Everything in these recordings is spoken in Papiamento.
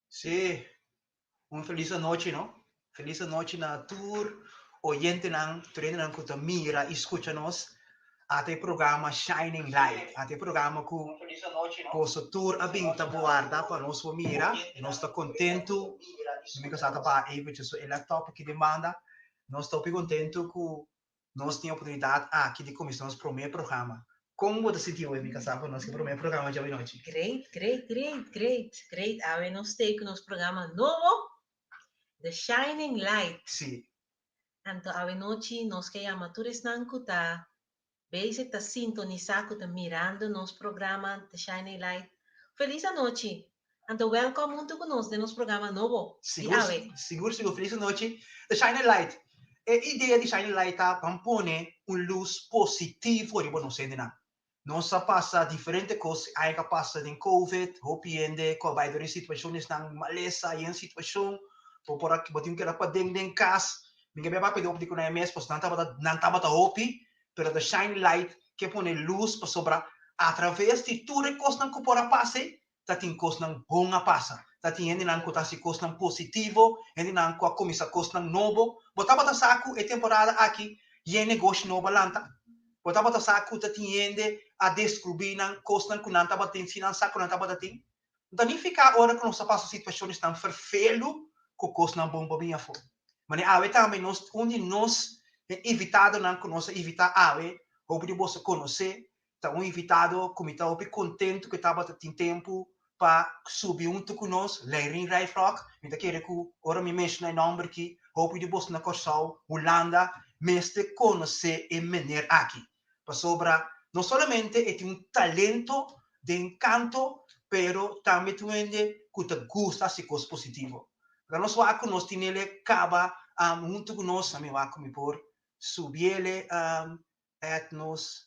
Sí, un felis anochi, no? Felis anochi na tur oyentenan, tur hendenan ku ta mira i skucha nos. Ata e programa Shining Light, ata e programa ku boso tur a bin ta buarda pa nos por mira. Nos ta kontentu, mi kasá ta baha eventjes e laptop aki den banda. Nos ta hopi kontentu ku Nos tin oportunidat aki di kuminsá nos promé programa. Kon bo ta sinti hoy, mi kasá, pa nos ke promé programa djawe nochi? Great, great, great, great, great. Awe nos stay ku nos programa nobo, The Shining Light. Sí. Anto awe nochi nos ke yama tur esnan ku ta bezig ta sintonisá, ku ta mirando nos programa The Shining Light. Felis anochi! Anto wèlkòm huntu ku nos den nos programa nobo di Sigur, awe. sigur, sigur. Felis anochi. The Shining Light. E idea di Shining Light ta ban pone un lus positivo riba nos hendenan. Nos a pasa diferente kos, aña ku a pasa den Covid, hopi hende ku a bai dor e situashonsnan malesa i en situashon, bo por a, bo tin ku keda paden den kas. Mi ke bai papia di hopi di ku nan e mes, pasobra nan tabata, nan tabata hopi, pero The Shining Light ke pone lus pasobra atraves di tur e kosnan ku por a pasa ei, ta tin kosnan bon a pasa. Ta tin hendenan ku ta hasi kosnan positivo, hendenan ku a kuminsá kosnan nobo. Bo tabata sa ku e temporada aki yen negoshi nobo a lanta? Bo tabata sa ku ta tin hende a deskubrí nan kosnan ku nan tabatin sin nan sa ku nan tabata tin? No ta nifiká ora ku nos ta pasa situashonsnan ferfelu ku kosnan bon por bini afó. Manera awe tambe nos un di nos e invitadonan ku nos a invitá awe, hopi di boso konosé, Ta un invitado cu mi ta hopi contento cu e tabata tin tempo pa subi hunto cu nos, Leirin Rijfrock. Mi ta kere cu ora mi menciona e nomber aki, hopi di boso na Corsou, Hulanda, mester conoce e meneer aki. Pasobra no solamente e tin un talento den canto, pero tambe tin un hende cu ta gusta haci cos positivo. Laga nos wak cu nos tinele caba hunto cu nos, ami wak cu mi por subiele at nos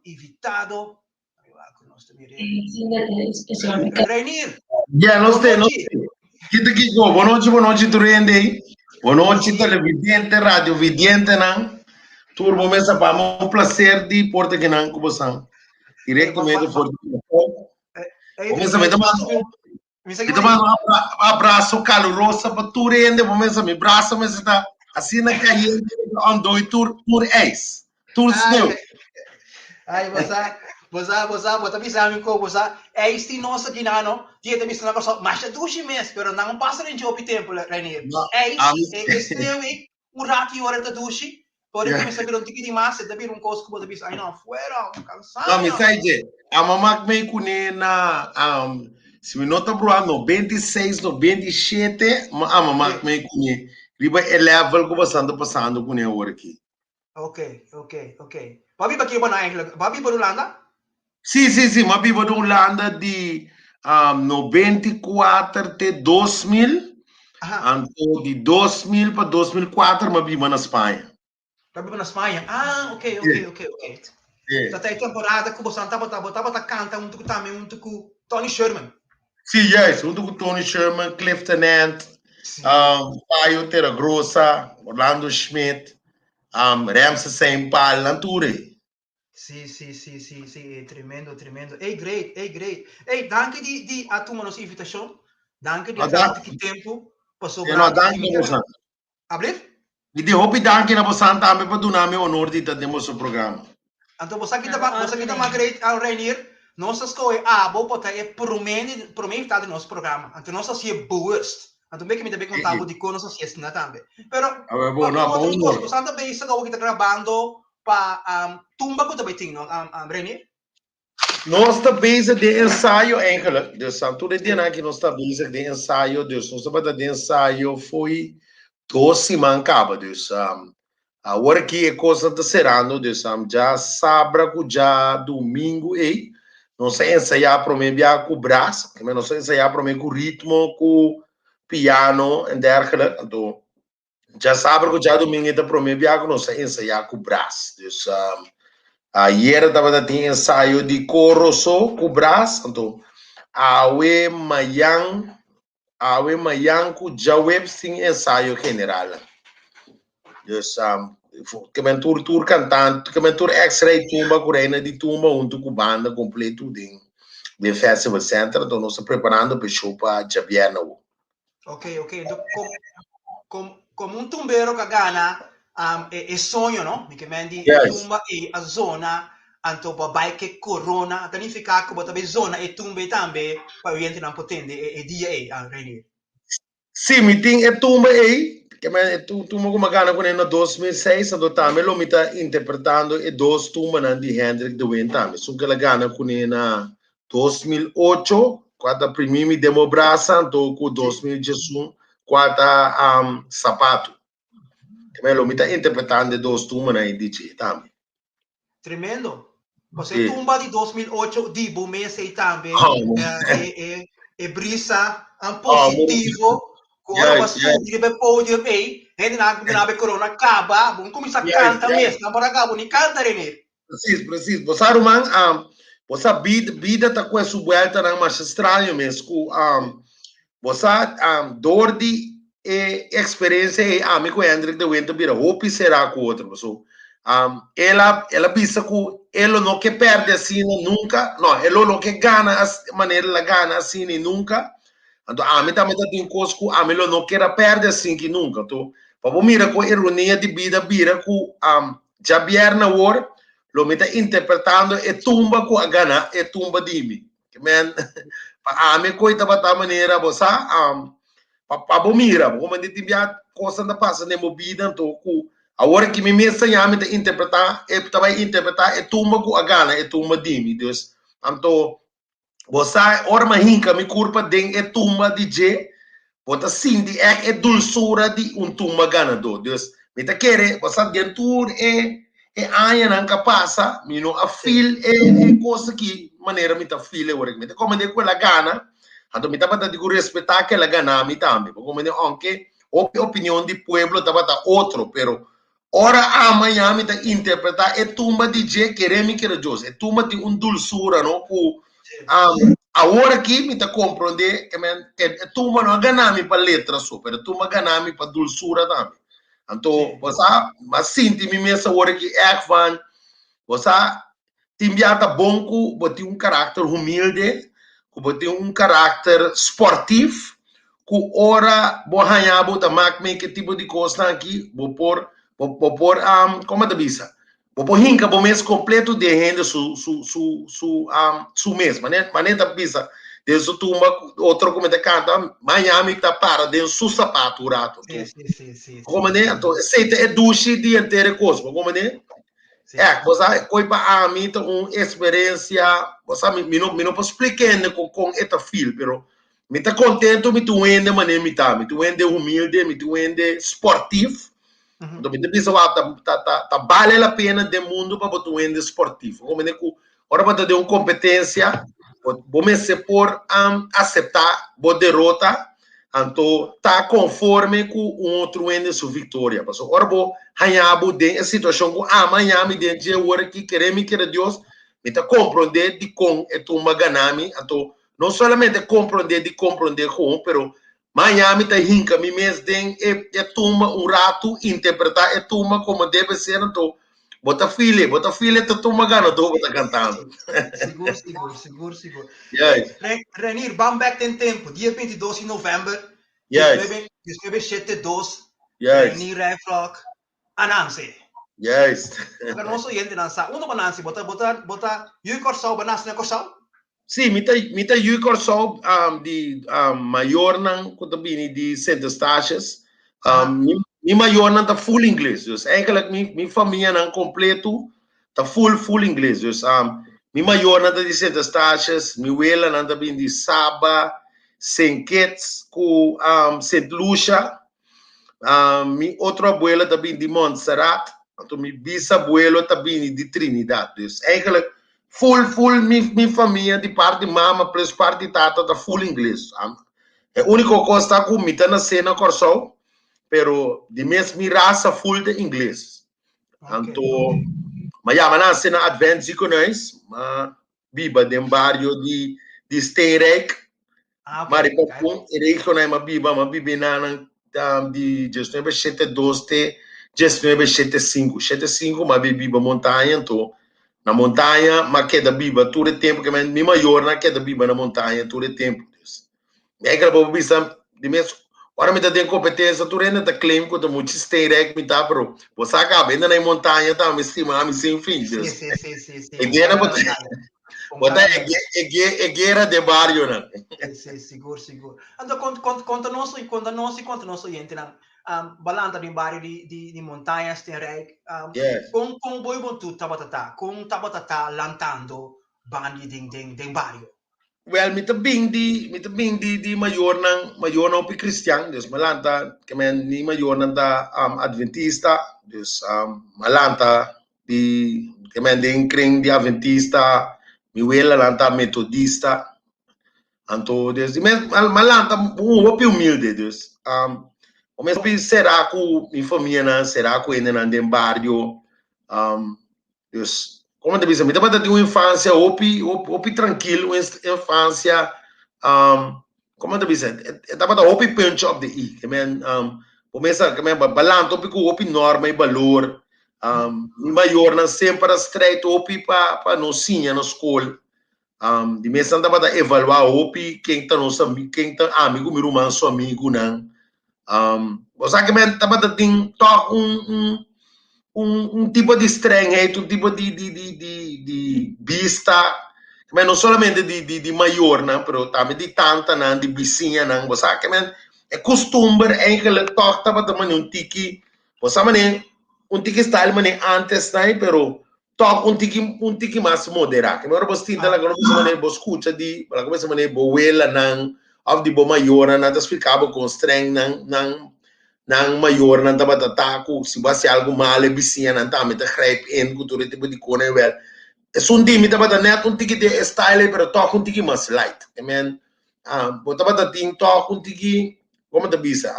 invitado. Reinier. Ja, nos te, nos te. Kita kiko, bon nochi, bon nochi tur hende. Bon nochi televidente, radiovidente nan. Tur bo mesa pa un placer di porta que nan ku bosan. Directamente for di Bo mesa me ta Mi sa Mi ta manda un abrazo caluroso pa tur hende, bo mesa mi brazo mesa ta asina cayente ontdooi tur tur ijs, tur sneeuw. Ay, bosa, bosa, bosa, bo ta bisa mi ko, bosa, ijs tin nos aki na no, ti ta bisa na Kòrsou, masha dushi mes, pero nan pasa den hopi tempu, Reinier. No, Ijs, ami- e, e sneeuw ei, Un ratu i ora ta dushi, pero ora kuminsá bira un tiki di mas, e ta bira un kos ku bo ta bisa, ai no, fuera, mi kansá. No, mi sa dje, a mama mei kuné na, um, si mi no ta bruha, 96, 97, ma a mama mei kuné riba e level ku bosan ta pasando kuné awor aki. Ok, ok, ok. Bo a biba aki bo na eigenlijk? Bo a biba na Hulanda? Sí, sí, sí, m'a biba na Hulanda di um, 94 te 2000. Aha. Anto di 2000 pa 2004 m'a biba na Spaña. Bo a biba na Spaña. Ah, ok, ok, ok, ok. Sí. Ta ta e temporada ku bosan tabata, bo tabata kanta huntu ku tambe huntu ku Tony Sherman. Sí, juist, huntu ku Tony Sherman, Clifton Ant, Sí. um, Payo Terragrosa, Orlando Schmidt, um, Ramses Saint-Paul, nan tur ei. Sí, sí, sí, sí, sí, eh, tremendo, tremendo. Ey, great, ey, great. Ey, danki di, di a tuma nos invitacion. Danki di Ah, a danki. tuma tempo Eh, pasobra no, danki na bosan. Ablief? Mi di hopi danki na bosan tambe pa duna mi honor di ta den boso programa. Anto bosa kita Na ba, bosa kita orden. ma great al Reinier. Nos a scoge abo pa ta e prome prome invitado di nos programa. Anto nos a hacié bewust. Anto un beke mi ta be conta bo dicon nos a hacié asina tambe. Pero A ver, bo, no, pa pa otro honor. cos, bosan ta bezig awor kita grabando pa tumba ku ta bai tin no Reinier? Nos ta bezig den ensayo eigenlijk. Dus tur e dianan aki nos ta bezig den ensayo. Dus nos tabata den ensayo fo'i dos siman kaba. Dus awor aki e kosnan ta serando. Dus djasabra ku djadumingu ei nos a ensayá promé bia ku bras. Nos a ensayá promé ku ritmo, ku piano en dergelijke. Anto Djasabra ku djadumingu e ta promé bia ku nos a ensayá ku bras. Dus ayera tabata tin ensayo di koro so ku bras, anto awe mayan, awe mayan ku djaweps tin ensayo general. Dus. Ke men tur tur kantante, ke men tur ex rei tumba ku reina di tumba huntu ku banda kompleto den den Festival Center. Anto nos ta preparando pa e show pa djabièrnè awo. Ok, ok. Entonces, com, com, como un tumbero que gana um, e, e soño, no? Mi ke men di e tumba e a zona anto bo bai ke corona, ta nifica ku bo ta bai zona e tumba e tambe pa oyentenan por tende e, e dia ei, ah, Reinier. Sí, mi tin e tumba ei, ke men e tumba ku mi a gana kuné na 2006, anto tambe lo mi ta interpretando e dos tumbanan di Hendrik de Windt tambe. Esun ku el a gana kuné na 2008, kua ta Primí mi den bo brasa, anto ku 2011, kua ta um, Sapatu. Ke men lo mi ta interpretando e dos tumbanan ei di dje tambe. Tremendo. Pues e tumba di 2008 di bo mes ei tambe. Oh, eh, e, e, e brisa ang positivo. Ku ora ba subi riba e podium ei, hende nan ku be corona kaba, bon kuminsa kanta mes, nan por a kaba ni kanta René. Precies, precies. Bo sa ruman, um, bo sa bida, bida ta kue su bueltanan masha straño mes ku um, bo sa um, door di e eksperensia ei ami ku Hendrik de Windt a bira hopi será ku otro. Paso um, el a, el a bisa ku e lo no ke pèrdè asina nunka, no, e lo no ke gana as, manera el a gana asina nunka. Anto ami tambe ta tin kos ku ami lo no ker a pèrdè asinki nunka. Anto pa bo mira ku ironia di bida bira ku um, djabièrnè awor lo mi ta interpretando e tumba ku a gana e tumba di mi. Ke men, pa ami koi tabata manera bo sa, um, pa, pa bo mira, bo komo tin bia kosnan ta pasa den bo bida anto ku awor ki mi mes ta mi ta interpretá, e ta bai interpretá e tumba ku a gana e tumba di mi. Dus, anto bo sa ora mi a hinka mi kurpa den e tumba di dje, bo ta sinti èk e dulsura di un tumba ganadó. Dus, mi ta kere, bo sa den tur e e añanan ku a pasa, mi no a feel e e kos aki manera mi ta feel awor aki. Mi ta komprendé ku el a gana, anto mi tabata di ku respetá ku el a gana mi tambe. Bo komprendé? Ounke hopi opinion di pueblo tabata otro, pero ora ama ya mi ta interpretá e tumba di dje, kere mi kere Dios. E tumba tin un dulsura, no, ku awor aki mi ta komprondé ke men e tumba no a gana mi pa letra so, pero e tumba a gana mi pa dulsura tambe. Anto bo sa, mi a sinti mi mes awor aki ègt van, bo sa, tin bia ta bon ku bo tin un karakter humilde, ku bo tin un karakter sportif, ku ora bo haña bo ta mak mee ke tipo di kosnan aki, bo por, bo, bo por, komo ta bisa, bo por hinka bo mes kompleto den hende su, su, su, su, su mes. Mane, mane ta bisa den su tumba, otro ku mi ta kanta, maña mi ta para den su sapatu un rato. Sí, sí, sí, sí, Bo komprende? Anto esei ta e dushi di henter e kos, bo komprende? Eh, bo sa, koi pa ami ta un eksperensia, bo sa, mi, mi no, mi no por splika hende kon, kon e ta feel, pero mi ta kontento mi ta un hende manera mi ta, mi ta un hende humilde, mi ta un hende sportief. Anto mi ta bisa wak, ta, ta, ta, ta bale la pena den mundu pa bo ta un hende sportief. Bo komprende ku ora bo ta den un kompetensia, bo, bo mester por aseptá bo derota, anto ta konforme ku un otro hende su viktoria. Pasobra ora bo haña bo den e situashon ku ami haña mi den dje ora ki kere mi kere Dios, mi ta komprondé dikon e tumba gana mi, anto no solamente komprondé di komprondé kon, pero maña mi ta hinka mi mes den e e tumba un ratu, interpretá e tumba komo debe ser, anto bo ta feel e, bo ta feel e ta tumba ganadó bo ta kantando. Sigur, sigur, sigur, sigur. Juist. Renier, ban bek den tempu, dia 22 di novèmber, Juist. 1972, Juist. Renier Rijvlok, Anansi. Juist. Pero nos oyentenan sa, unda bo nasi? Bo ta, bo ta, bo ta yu Kòrsou, bo nasi na Kòrsou? Sí, mi ta, mi ta yu Kòrsou um, di um, mayornan ku ta bini di Sint Eustatius. Um, mi, mi mayornan ta full ingles, dus eigenlijk mi, mi famianan kompleto ta full, full ingles. Dus um, mi mayornan ta di Sint Eustatius, mi welanan ta bini di Saba, Sint Kitts ku um, Sint Lucia. Um, mi otro abuelo ta bini di Montserrat, anto mi bisabuelo ta bini di Trinidad. Dus eigenlijk full, full mi, mi famia di parti mama plus parti tata ta full ingles. Um, e único kos ta ku mi ta nasé na Kòrsou, pero di mes mi rasa full ta ingles. Anto, ma ya, mi a nase na Advent Ziekenhuis, ma biba den bario di di Steenrijk. Ah, ok. Ma riba un e region ai ma biba, ma biba na nan um, di 1972 te 1975, 75 m'a bin biba Montaña, anto na Montaña m'a keda biba tur e tempu, ke mi mayornan a keda biba na Montaña tur e tempu. Dus mi a kla bisa di mes ora mi ta den kompetensia tur hende ta claim ku ta muchu steenrijk mi ta, pero bo sa kaba hende na e Montaña tambe stima mi sin fin. Dus e guera bo ta bo ta e guera den barionan. Si, sigur, sigur. Anto konta nos, konta nos i konta nos oyentenan Um, balanta den bario di, di, di Montaña, Steenrijk. Um, Yes. Kon, kon bo juventud tabata ta? Kon tabata ta lantando bandi den, den, den bario? Wel, mi ta bin di, mi ta bin di, di mayornan, mayornan hopi cristian, dus mi lanta, ke men, mi mayornan ta um, adventista, dus um, mi lanta di, ke men, den kring di adventista, mi welanan ta metodista, Anto desde mi mi a lanta un hopi humilde dus um mi hopi será ku mi famianan será ku hendenan den bario um dus komo ta bisa mi tabata tin un infansia hopi hopi trankil un infansia um komo ta bisa e tabata hopi puntje op de i ke men um bo mester ke men bo lanta hopi ku hopi norma i balor um mi mayornan semper a strijd hopi pa pa nos siña na skol Um, di mes nan tabata evaluá hopi ken ta nos ami, ken ta ami ku mi ruman su amigunan. Um, bo sa ke men tabata tin tòg un, un, un, un tipo di strengheid, un tipo di, di, di, di, di bista, men no solamente di, di, di mayornan, pero tambe di tantanan, di bisiñanan. Bo sa ke men e kustumber eigenlijk tòg tabata mane un tiki, bo sa mane un tiki style mane antes nai, pero Tòg un tiki un tiki mas moderá. Ke ora bo sinta laga no bisa manera bo skucha di laga bisa manera bo welanan òf di bo mayornan nan ta splika bo kon strèng nan nan nan mayornan tabata ta ku si bo hasi algu mal e bisiñanan tambe ta grijp in ku tur e tipo di kos wèl esun di mi tabata nèt un tiki den e style ei pero tòg un tiki mas light. Ke men bo tabata tin tòg un tiki Como ta bisa?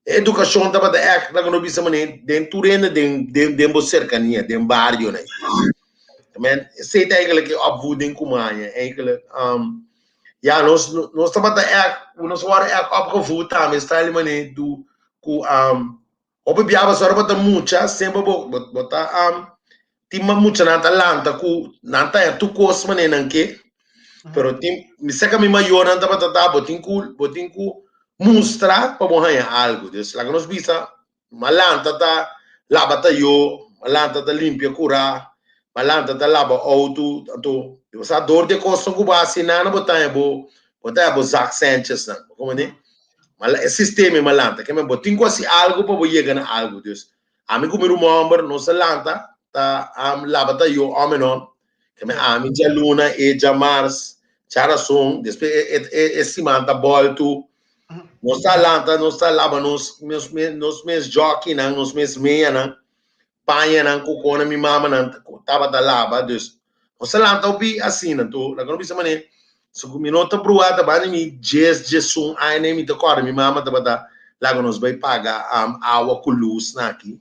E educacion tabata echt, laga no bisa manera, den tur hende den, den, den bo cercania, den barionan. Men, esei ta eigenlijk e opvoeding ku mi haña, eigenlijk. Ja, nos, nos tabata echt, nos worden echt opgevoed tambe, style manera, du, ku, hopi biaha pasobra bo ta mucha, semper bo, bo, bo ta, tin muchanan ta lanta ku nan ta haña tur kos manera nan ke, pero tin, mi sa ku mi mayornan tabata ta, bo tin ku, bo tin ku mustra pa bo haña algu. Dus laga nos bisa, mi a lanta ta laba tayó, mi a lanta ta limpia kurá, mi a lanta ta laba outo, anto bo sa dor di e kosnan ku bo hasi nan bo ta haña bo, bo ta haña bo zakcentjesnan, bo komprende? E sistema mi a lanta, ke men bo tin ku hasi algu pa bo yega na algu. Dus Ami ku mi ruman hòmber nos a lanta ta laba ta yo òm en òm. Keme ami djaluna, e djamars, djarason, despues e siman ta bòltu. Nos ta lanta, nos ta laba nos nos mes jòkinan, nos mes meanan, pañanan ku kona mi mamanan tabata laba. Dus nos a lanta hopi asina. Anto laga no bisa manera mi no ta bruha ta banda mi djes djesun aña mi ta kòrda mi mama tabata laga nos bai paga awa ku lus na aki.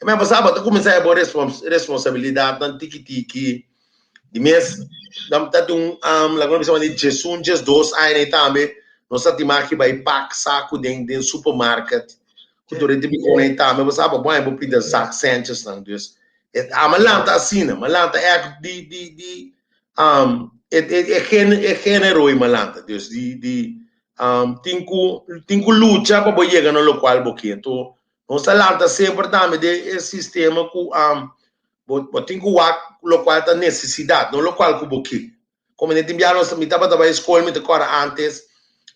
E mi a pasá bo ta kuminsá e bo responsabilidatnan tiki tiki. Di mes ta tin un laga no bisa manera djesun djesdos aña tambe nos ta tin maki bai pak saku den den supermarket ku tur e tipo di kos tambe bo sa bo bo pida zak sèntjesnan. Dus a lanta asina, mi a lanta ègt di di di e e e genero ei mi a lanta, dus di di tin ku tin ku lucha pa bo yega na lokual bo ke. Anto nos a lanta semper tambe den e sistema ku bo bo tin ku wak lokual ta nesesidat, no lokual ku bo ke. Komo den tin biaha nos mi tabata bai skol mi ta kòrda ántes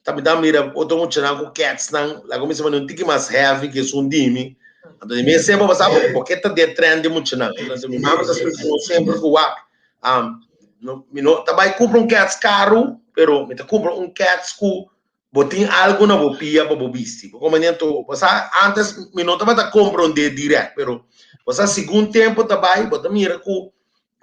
ta mi ta mira otro muchanan ku kètsnan laga mi siña un tiki mas heavy ku esun di mi anto di mi semper bo sa bo ke ta den trend di muchanan entonces mi mama ta splika nos semper ku wak mi no ta bai kumpra un kèts karu pero mi ta kumpra un kèts ku bo tin algu na bo pia pa bo bisti bo komprende anto bo sa ántes mi no tabata komprende dirèkt pero bo sa segun tempu ta bai bo ta mira ku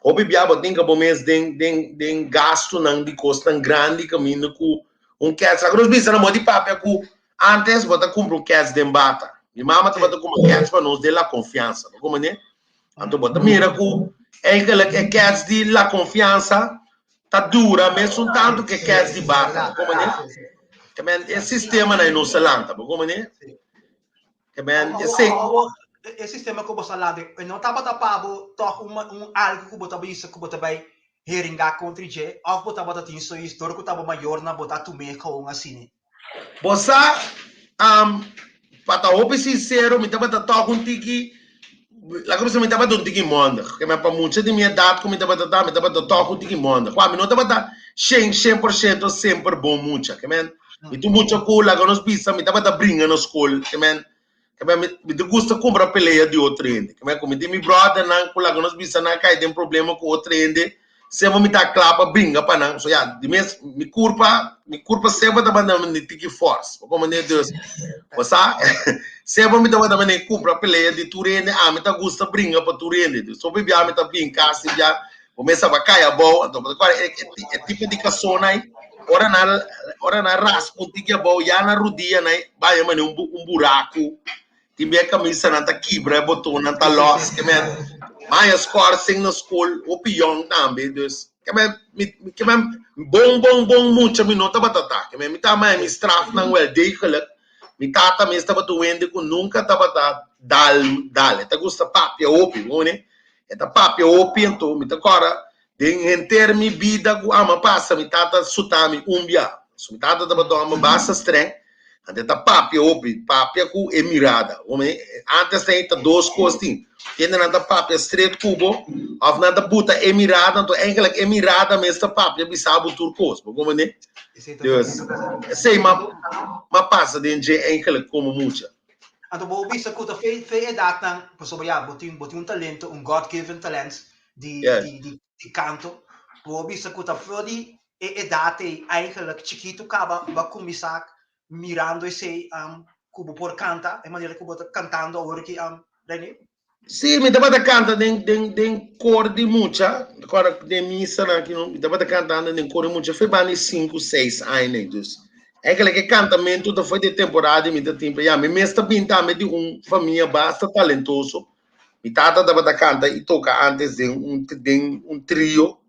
Hopi bia bo tin ka bo mes den den den gastunan di kosnan grandi kaminda ku un kèts. Laga nos bisa na bo di papia ku antes bo ta kumpra un kèts den bata. Mi mama tabata kumpra kèts pa nos den La Confianza. Bo komprende? Anto bo ta mira ku eigenlijk e kèts di La Confianza ta dura mesun tantu ku e kèts di bata. Bo komprende? Ke men e sistemanan nos a lanta. Bo komprende? Ke men esei. e sistema ku bo sa lanta e no tabata pa bo tòg un un algu ku bo ta bisa ku bo ta bai heringá kontra dje òf bo tabata tin sois dor ku ta bo mayornan bo ta tum'é gewoon asina? Bo sa, pa ta hopi sinsero mi tabata tòg un tiki, laga bisa mi tabata un tiki mondig. Ke men pa mucha di mi edat ku mi tabata ta, mi tabata tòg un tiki mondig. Kua mi no tabata shen shen por shento semper bon mucha. Ke men mi ta un mucha ku laga nos bisa mi tabata bringa na skol. Ke men Ke men mi ta gusta kumpra pelea di otro hende. Ke men ku mi tin mi bròdernan ku laga nos bisa nan kai den problema ku otro hende, semper mi ta kla pa bringa pa nan. So ya, di mes mi kurpa, mi kurpa semper ta banda mi tiki fòrs. Bo komprende? Dus, bo sa, semper mi ta banda mi kumpra pelea di tur hende, ami ta gusta bringa pa tur hende. Dus hopi bia mi ta bin kas di bia, bo mes tabata kai abou, anto bo ta kòrda e tipo di kasonnan ei, ora nan ora nan raspa un tiki abou ya na rudia nan bai mane un un buraku, tin bia e kamisanan ta kibra, e botonnan ta lòs, ke men maya skòrsing na skol, hopi yòn tambe, dus ke men mi ke men bon bon bon mucha mi no tabata ta, ke men mi ta maya mi strafnan wel degelijk, mi tata mes tabata un hende ku nunka tabata dal dal, e ta gusta papia hopi, bo wene. E ta papia hopi anto mi ta kòrda den henter mi bida ku ama pasa mi tata suta mi un bia. So mi tata tabata hòmber basta strèng, anto e ta papia hopi, papia ku e mirada. Antes ta ta dos kos tin, kendenan ta papia stret ku bo òf nan ta buta e mirada, anto èigelik e mirada mes ta papia bisa bo tur kos, bo komprendé? Dus esei m'a pasa den dje èigelik komo mucha. Anto bo bisa ku ta fe fe edatnan, pasobra ya bo tin bo tin un talento, un God given talent di Yes. di di di kanto. Bo bisa ku ta for di e edat ei eigenlijk chikitu kaba bo a kuminsá mirando esei ku bo por kanta, e manera ku bo ta kantando awor aki Rene? Sí, mi tabata kanta den den den kor di mucha, kor den misanan aki no, mi tabata kantando den kor di mucha foi banda di sinku, seis aña ei. Dus eigenlijk e kantamentu ta foi di e temporada di mi ta tin pa ya. Mi mes ta bin tambe di un famia basta talentoso. Mi tata tabata kanta i toka antes den un den un trio.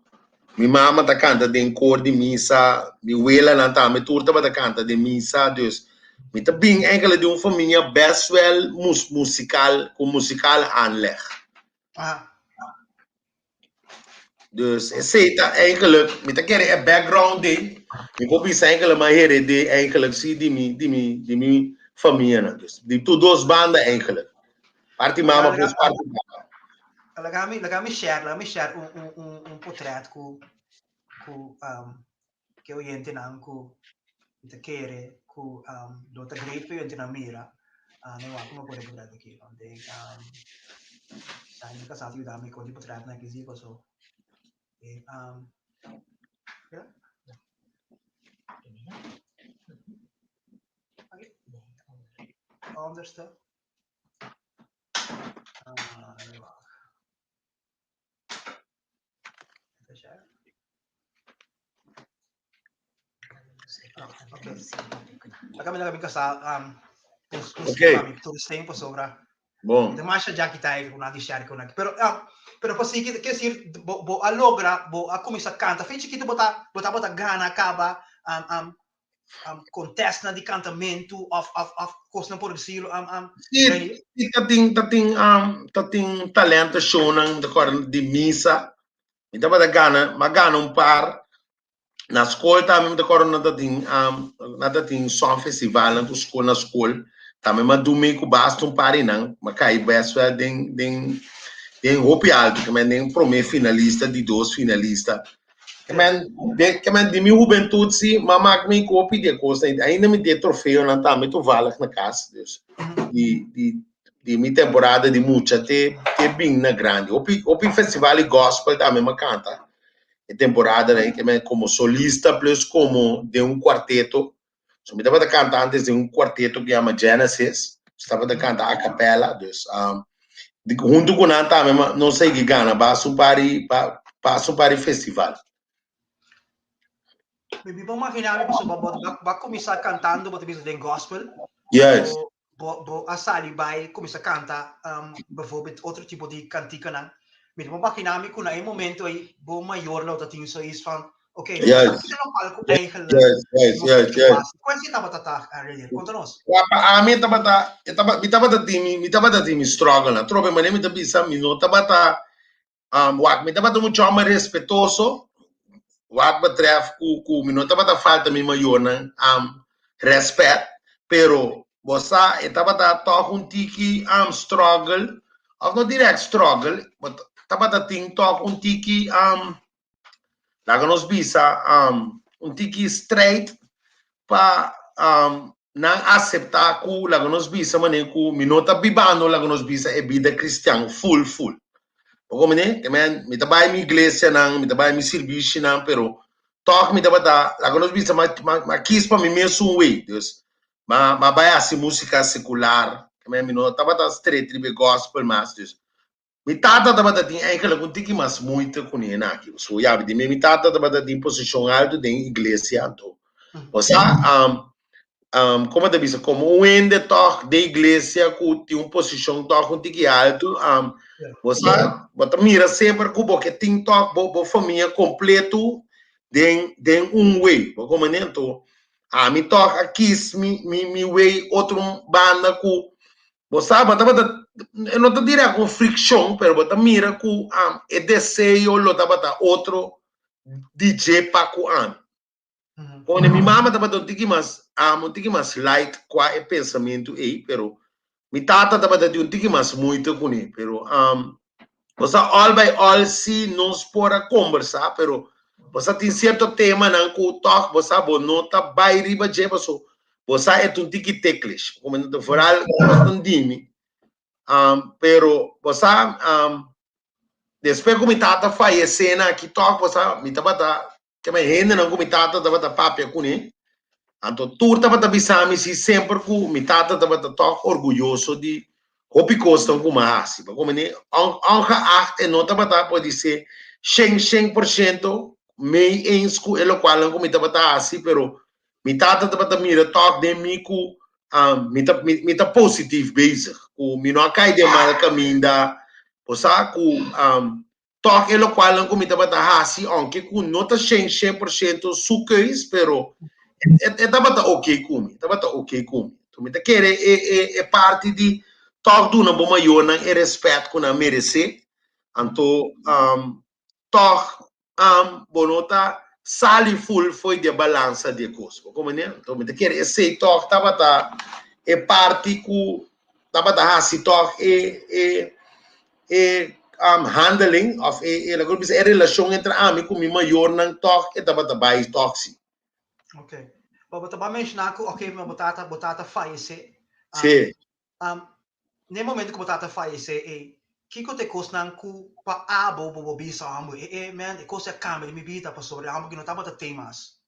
Mi mama ta kanta den kor di misa, mi welanan tambe tur tabata kanta den misa, dus mi ta bin enkele di un famia best wel mus musikal, ku musikal aanleg. Aha. Dus esei ta eigenlijk, mi ta kere e background ei, mi por bisa enkele m'a heredé eigenlijk si di mi di mi di mi famianan, dus di tur dos banda eigenlijk. Parti mama plus parti papa. Laga mi, laga mi share, laga mi share un, un, un, un potret ku, ku um, ke oyentenan ku mi ta kere ku um, lo ta great pa oyentenan mira. Uh, no wak como por e potret aki. Want ik, um, sa mi kasá ta yuda mi kon di potretnan aki si paso. E, um, ja? Oké. Onderste. Laga mi kasá Oké. Tur tempo sobra. Bon. De masha ya kita e una di share con aquí. Pero ah, pero pues sí, que decir, bo, bo a logra, bo a comienza canta. Fe chiquito bota, bota bota gana caba um, um, um, contestnan di kantamentu of, of, of kosnan por decirlo. Um, um, Sí, Reinier? sí, ta tin, ta tin, um, ta tin talento shownan, de acuerdo, di misa. Mi tabata gana, m'a gana un par. Na skol tambe mi ta acuerdo nan ta tin, um, nan ta tin song festivalnan ku skol na skol. Tambe m'a dumi ku basta un par di nan. M'a kai best wel den, den, den hopi alto, ke men den prome finalista, di dos finalista. Ke men, de, ke men di mi hubentud si, m'a mak mi ku hopi di e kosnan. Ainda mi tin e trofeonan tambe toevallig na kas. Dus, di, di, di mi temporada di mucha te, te bin na grandi. Hopi, hopi festival di gospel tambe m'a kanta. E temporada nan, ke men komo solista plus komo den un kuarteto. So mi tabata kanta antes den un kuarteto ku yama Genesis. Nos tabata kanta a capella, dus um, di, huntu ku nan tambe ma nos sigui gana basta un par di pa, basta un par di festival. Mi mi por imaginá mi pasobra bo bo bo a kuminsá kantando bo ta bisa den gospel. Yes. Bo bo bo a sali bai kuminsá kanta um, bijvoorbeeld otro tipo di kantikanan. Mi ta por imaginá mi ku na e momento ei bo mayor lo ta tin zoiets van. Oké, okay, no palco eigenlijk. Yes. Kon si tabata ta, Renier? Konta nos. Ja, pa ami tabata, mi tabata tin mi, mi tabata tin mi struggle na. Trobe mane mi ta bisa, mi no tabata, wak, mi tabata un chomber respetuoso, wat betreft ku mi no tabata falta mi mayornan respet, pero bo sa, e tabata toch un tiki struggle, of no direct struggle, but tabata tin toch un tiki, laga nos bisa, un tiki strijd pa nan acepta ku, laga nos bisa mane ku mi no ta bibando, laga nos bisa, e bida cristian full full. Bo komprende? Te men, mi ta bai mi iglesianan, mi ta bai mi servisionan, pero toch mi tabata, laga nos bisa, ma kies pa mi mesun way. Dus, ma bai hasi músika sekular, te men, mi no tabata straight riba e gospel mas. Dus, mi tata tabata tin eigenlijk un tiki mas moeite ku ne aki. So ja, di mi tata tabata tin posishon alto den iglesia, anto. Osea, komo ta bisa, komo un hende toch den iglesia ku tin un posishon toch un tiki alto, bo sa, bo ta mira semper ku bo ke tin toch bo famia kompleto den un way, bo komprende? Anto, ami toch a kies mi way otro banda ku bo sa, bo tabata, e no ta direct un frikshon, pero bo ta mira ku e deseo lo tabata otro di dje pa ku ami. Pone mi mama tabata un tiki mas, un tiki mas light kwa e pensamentu ei, pero mi tata tabata tin un tiki mas moeite kuné, pero bo sa, all by all si nos por a kombersá, pero bo sa tin sierto temanan ku tòg bo sa bo no ta bai riba dje paso bo sa e ta un tiki ticklish, vooral kosnan di mi, pero bo sa, despues ku mi tata fayesé na aki tòg bo sa mi tabata Kema hendenan ku mi tata tabata papia kuné, anto tur tabata bisa mi si semper ku mi tata tabata tòg orguyoso di hopi kosnan ku mi a hasi. Bo komprendé? Ongeacht e no tabata podisé shen shen por shento mei eens ku e lokualnan ku mi tabata hasi, pero mi tata tabata mira tòg den mi ku mi ta mi ta positif bezig, ku mi no a kai den mal kaminda, bo sa ku Tòg e lokualnan ku mi tabata hasi, ounke ku no ta shen shen por shento su keus, pero e tabata oke ku mi, e tabata oke ku mi. Enton mi ta kere e e e parti di tòg duna bo mayornan e rèspèt ku nan meresé, anto tòg bo no ta sali ful fo'i di e balansa di e kos, bo komprende? Enton mi ta kere esei tòg tabata e parti ku tabata hasi tòg e e e handeling of e e laga bisa e relashon entre ami ku mi mayornan tòg e tabata bai tòg si. Ok. Bo bo ta menshoná ku ok bo tata fayesé. Sí. Na e momento ku bo tata fayesé ei, kiko ta e kosnan ku pa abo bo bo bisa amo e man e kos a kambia den mi bida pasobra amo ku no tabata tei mas?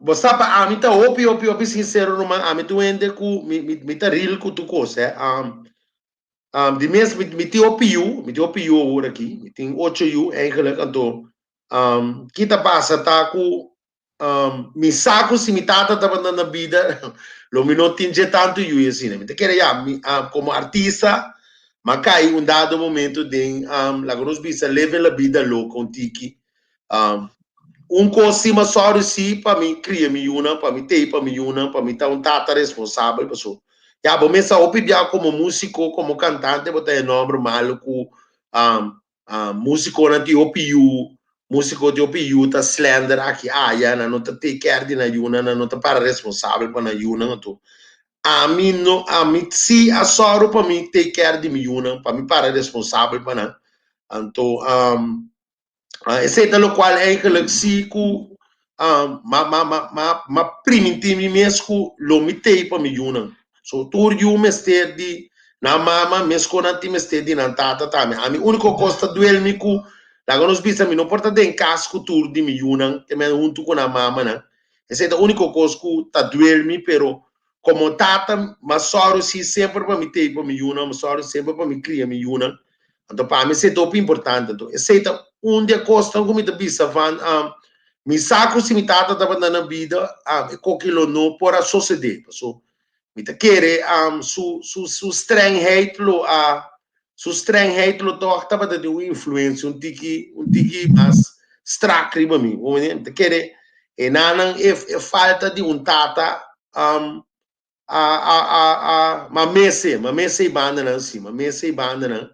Bo sa pa ami ta hopi hopi hopi sincero, ruman, ami ta un hende ku mi ta real ku tur kos eh. Di mes mi tin hopi yu, mi tin hopi yu awor aki, mi tin ocho yu eigenlijk, anto ki ta pasa ta ku mi sa ku si mi tata tabata na bida lo mi no tin dje tantu yu asina. Mi ta kere ya, mi komo artista mi a kai un dado momento den laga nos bisa living la vida loca un tiki. Un kos si mi a sòru si pa mi kria mi yunan, pa mi tei pa mi yunan, pa mi ta un tata responsabel, paso ya bo mes sa hopi bia komo músiko, komo kantante bo ta e nòmber malu ku músikonan tin hopi yu, músiko tin hopi yu ta slender aki aya, nan no ta take care di nan yunan, nan no ta para responsabel pa nan yunan. Anto ami no, ami si a sòru pa mi take care di mi yunan, pa mi para responsabel pa nan. Anto esei ta lokual eigenlijk si ku ma ma ma ma ma primintí mi mes ku lo mi tei pa mi yunan. So tur yu mester di nan mama meskos nan tin mester di nan tata tambe. Ami úniko kos ta duel mi ku laga nos bisa mi no por ta den kas ku tur di mi yunan te men huntu ku nan mamanan. Esei ta úniko kos ku ta duel mi, pero komo tata m'a sòru si semper pa mi tei pa mi yunan, m'a sòru semper pa mi kria mi yunan. Anto pa mi esei ta hopi importante. Anto esei ta un di e kosnan ku mi ta bisa van mi sa ku si mi tata tabata na bida e koki lo no por a sosodé. Paso mi ta kere su strengheid lo a su strengheid lo tòg tabata tin un influensia un tiki mas. strak riba mi. Mi ta kere e nanan e e falta di un tata um, a a a a ma mese, ma mese e bandanan si, ma mese e bandanan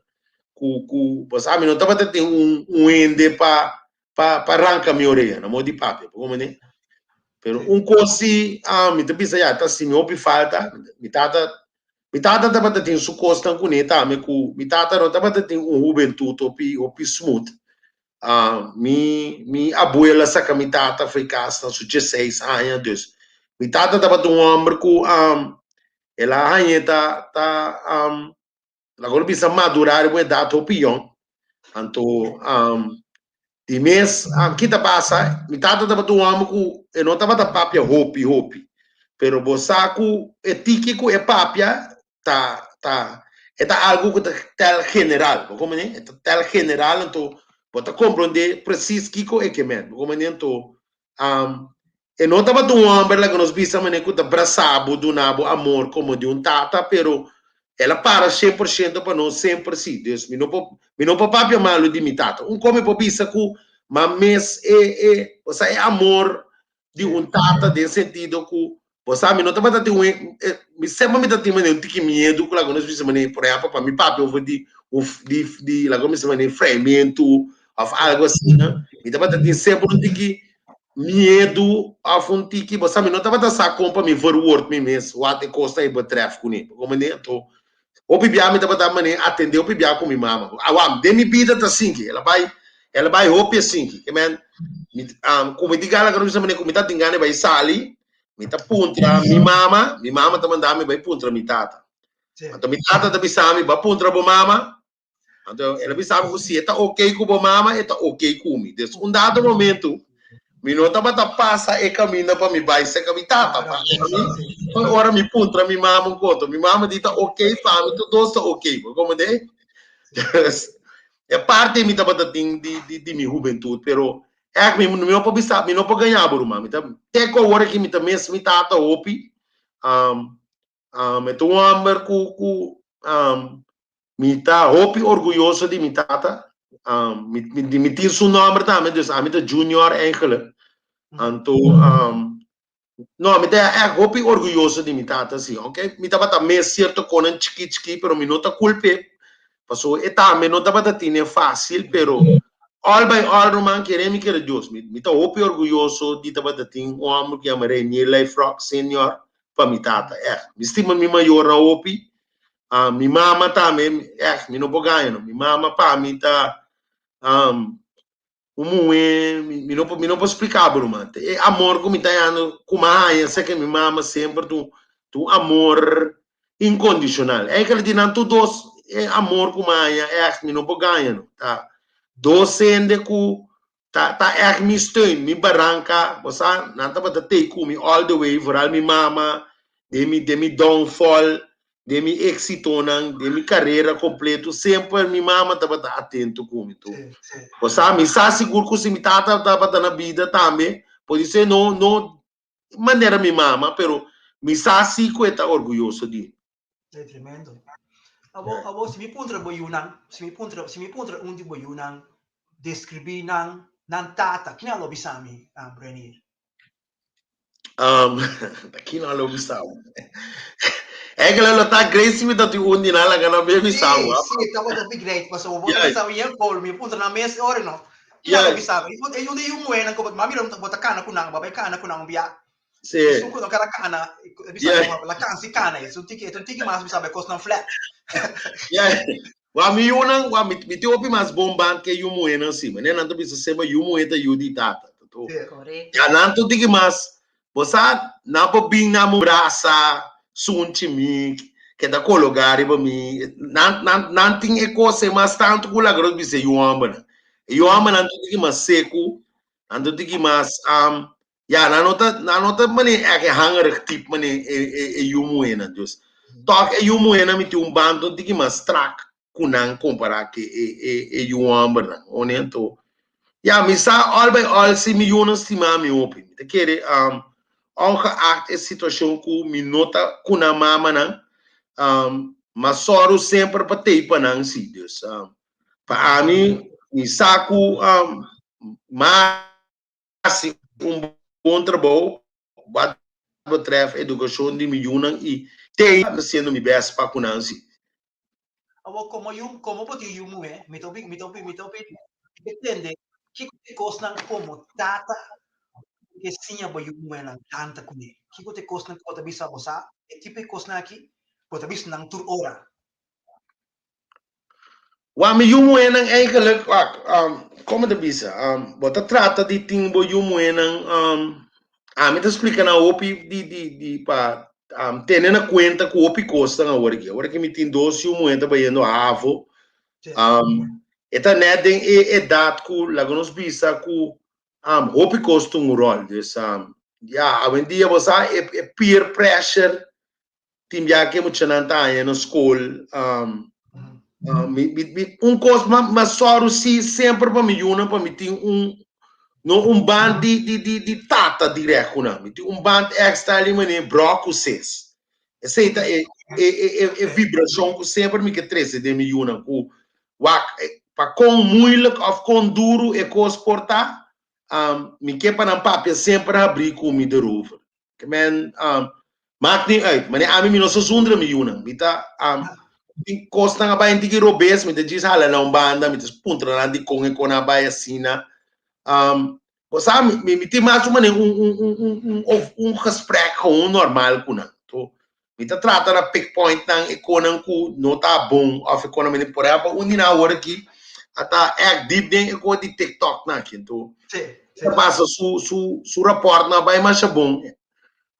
ku ku bo sa mi no tabata tin un un hende pa pa pa ranka mi orea na modo di papia, bo comprende? Pero un kos si ah, mi ta bisa ya ta si mi hopi falta, mi tata mi tata tabata tin su kosnan kuné tambe ku mi tata no tabata tin un hubentut hopi hopi smooth. Ah, mi mi abuela saka mi tata fo'i kas na su dieseis aña, dus mi tata tabata un hòmber ku el a hañ'é ta ta laga lo bisa madurá riba un edat hopi yòn. Anto di mes ki ta pasa, mi tata tabata un hòmber ku e no tabata papia hopi hopi, pero bo sa ku e tiki ku e papia ta ta e ta algu ku ta tel general, bo komprendé? E ta tel general anto bo ta komprendé presis kiko e ke men, bo komprendé? Anto e no tabata un hòmber laga nos bisa manera ku ta brasa bo, duna bo amor komo di un tata, pero el a para shen por shento pa nos semper si. Dus mi no por mi no por papia malu di mi tata. Un kos mi por bisa ku ma mes e e osea e amor di un tata den sentido ku bo sa mi no tabata tin un mi semper mi ta tin manera un tiki miedu ku laga nos bisa manera por ehempel pa mi papia over di un di di laga nos bisa manera freimentu of algo asina mi tabata tin semper un tiki miedu of un tiki bo sa mi no tabata sa kon pa mi verwoord mi mes wat e kos ta e betreft kuné bo komprende anto Hopi bia mi tabata manera atende hopi bia ku mi mama. Awor, den mi bida ta sinki. El a bai, el a bai hopi asinki. Ke men, mi, um, ku mi di gana ku mi bisa ku mi ta tin gana di bai sali, mi ta puntra mi mama, mi mama ta manda mi bai puntra mi tata. Anto mi tata ta bisa mi, ba puntra bo mama. Anto el a bisa mi ku si e ta ok ku bo mama, e ta ok ku mi. Des un dado momento, mi no tabata pasa e kaminda pa mi bai serka mi tata. Pa mi, ora mi puntra mi mama un konto, mi mama di ta ok pa mi, tur dos ta ok. Bo komprende? Dus, e parte mi tabata tin di, di, di mi hubentut, pero ègt mi, mi no por bisa, mi no por gaña bo ruman. Mi ta, te ku awor aki mi ta mes mi tata hopi. Um, um, e ta un hòmber ku, ku, um, Mi ta hopi orguyoso di mi tata. Um, mi, mi, mi tin su nomber tambe, dus ami ta junior eigenlijk. Anto, um, no, mi ta echt hopi orguyoso di mi tata, sí. Aunque mi tabata mes cierto konan chiki chiki, pero mi no ta culp'é. Paso e tambe no tabata tine fácil, pero all by all, ruman, kere mi kere Dios. Mi, mi ta hopi orguyoso di tabata tin un homber ku yama Renier Lijfrock senior pa mi tata. Echt, mi stima mi mayornan hopi. Ah, mi mama tambe, echt, mi no por gaña no. Mi mama pa mi ta um, un muhé, mi, mi no por, mi no por splika bo ruman. E amor ku mi ta hañando, ku mi a haña serka mi mama semper ta un, ta un amor inkondishonal. Eigenlijk di nan tur dos e amor ku mi a haña, echt, mi no por gaña no. Ta dos hende ku ta, ta echt mi steun, mi baranka, bo sa, nan tabata tei ku mi all the way, vooral mi mama, den mi, den mi downfall, den mi éxitonan, den mi karera kompleto, semper mi mama tabata atento ku mi. Tu. Bo sa, mi sa sigur ku si mi tata tabata na bida tambe, podisé no, no manera mi mama, pero mi sa si ku e ta orguyoso di mi. E tremendo. Abo, abo, si mi puntra bo yunan, si mi puntra, si mi puntra un di bo yunan, describí nan, nan tata, kina lo bisa mi, um, Renier? Um, kina lo bisa mi? Eigenlijk lo ta great si mi ta tin un di nan laga nan be bisa mi. Sí, sí, tabata hopi great, pasobra bo ta bisa mi yen por, mi puntra nan mes ora no. Kina lo bisa mi? E un di yu muhénan ku bo, m'a mira bo ta kana ku nan, bo a bai kana ku nan un bia. Sí. Esun ku no kara kana, bisa yeah. la kansi kana, es un tiki, es un tiki mas bisa be kos nan flat. Yeah. Wa mi yunan, wa mi, mi ti hopi mas bon band ke yu muhénan si. Mane nan ta bisa semper yu muhé ta yu di tata. To. Correcto. Ya nan tu tiki mas, bo sa, nan por bin na mi brasa, sunchi mi, keda kologa riba mi. Nan, nan, nan tin e kos e mas tantu ku laga nos bisa yu hòmbernan. E yu hòmbernan tu tiki mas seku, nan tu tiki mas, um, Ya, nan no ta, nan no ta mane e hangerig tip mane e, e, e yu muhénan. Dus, tòg e yu muhénan mi tin un band un tiki mas strak ku nan kompará ku e, e, e yu hòmbernan. One anto, ya, mi sa all by all si mi yunan stima mi hopi. Mi ta kere, um, ongeacht e situashon ku mi no ta ku nan mamanan, um, m'a sòru semper pa tei pa nan si. Dus, um, pa ami, mi sa ku, um. M'a hasi un bon trabou wat betreft edukashon di mi yunan i te hasiendo mi best pa ku nan si. Awor komo yu, komo bo tin yu muhé, mi ta mi ta mi ta mi ta tende kiko ta e kosnan komo tata ke siña bo yu muhénan kanta kuné. Kiko ta e kosnan ku bo ta bisa bo sa e tipo e kosnan aki bo ta bisa nan tur ora. Wak mi yu muhénan eigenlijk, wak, kon mi ta bisa, bo ta trata di tin bo yu muhénan, ami ta splika nan hopi di di di pa tene na kuenta ku hopi kosnan awor aki. Awor aki mi tin dos yu muhé ta bayendo havo, e ta nèt den e edat ku laga nos bisa ku hopi kos ta un ròl. Dus, ya, awendia bo sa e peer pressure Tin bia ke muchanan ta haña na skol. Mi, mi, mi, un kos ma, ma sòru si semper pa mi yunan pa mi tin un, no un band di, di, di, di tata dirèkt ku nan. Mi tin un band èkstra ali manera brò ku ses. Esei ta e, e, e, e, e vibrashon ku semper mi ke trese den mi yunan ku wak pa kon moeilijk òf kon duru e kos por ta, mi ke pa nan papia semper habrí ku mi derover. Ke men um, maakt niet uit. Mane ami mi no sa zundra mi yunan. Mi ta um, tin kosnan a bai un tiki robes, mi ta djis hala na un banda, mi ta puntra nan dikon e kon a bai asina. Um, bo sa, mi, mi, mi tin mas un mane un, un, un, un, un, of un gesprek gewoon normal ku nan. To, mi ta trata na pick point nan e konan ku no ta bon of e konan mane, por ehempel, un di nan awor aki a ta echt diep den e ko di TikTok nan aki. Anto, Sí, sí. ta pasa su su su rapport no a bai masha bon.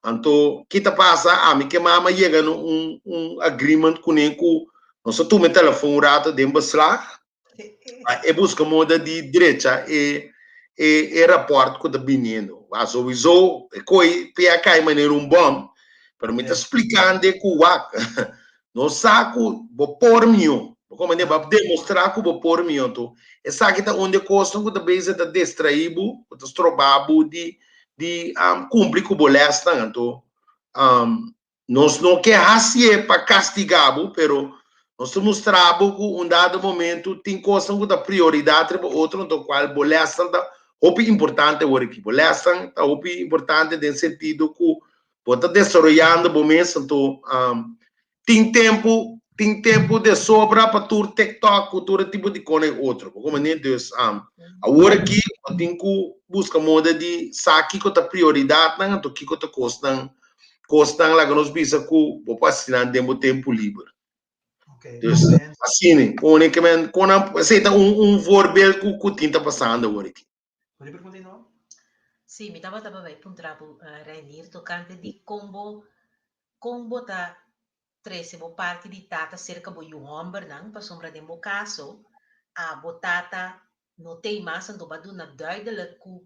Anto ki ta pasa ami ke mama yega na un un agreement kuné ku nos a tuma e telefon un rato den beslag pa e buska moda di drecha e e e rapport ku ta biniendo. Wa sowieso e koi p'e a kai manera un bom, pero mi ta splikando ku wak Nos sa ku bo por mihó. Bo komprendé? Bo a demostrá ku bo por mihó. Anto, esaki ta un di e kosnan ku ta bezig ta distraí bo, ku ta stroba bo di di kumpli ku bo lèsnan. Anto, nos no ke hasié pa kastigá bo, pero nos ta mustra bo ku un dado momentu tin kosnan ku ta prioridat riba otro, anto kual bo lèsnan ta hopi importante awor aki. Bo lèsnan ta hopi importante den sentido ku Bo ta desaroyando bo mes anto tin tempu tin tempu de sobra pa tur TikTok ku tur e tipo di kona i otro. Bo komprende? Dus awor aki bo tin ku buska moda di sa kiko ta prioridatnan anto kiko ta kosnan kosnan laga nos bisa ku bo por hasi nan den bo tempu liber. Dus asina pone ke men konan esei ta un un voorbeeld ku ku tin ta pasando awor aki. Por pregunta no? Sí, mi tabata pa bai puntra bo, Reinier, tocante di con bo, con bo ta trece bo parti di tata cerca bo yu hombernan, pasobra den bo caso, a bo tata no t'ey mas, anto bo a duna duidelijk cu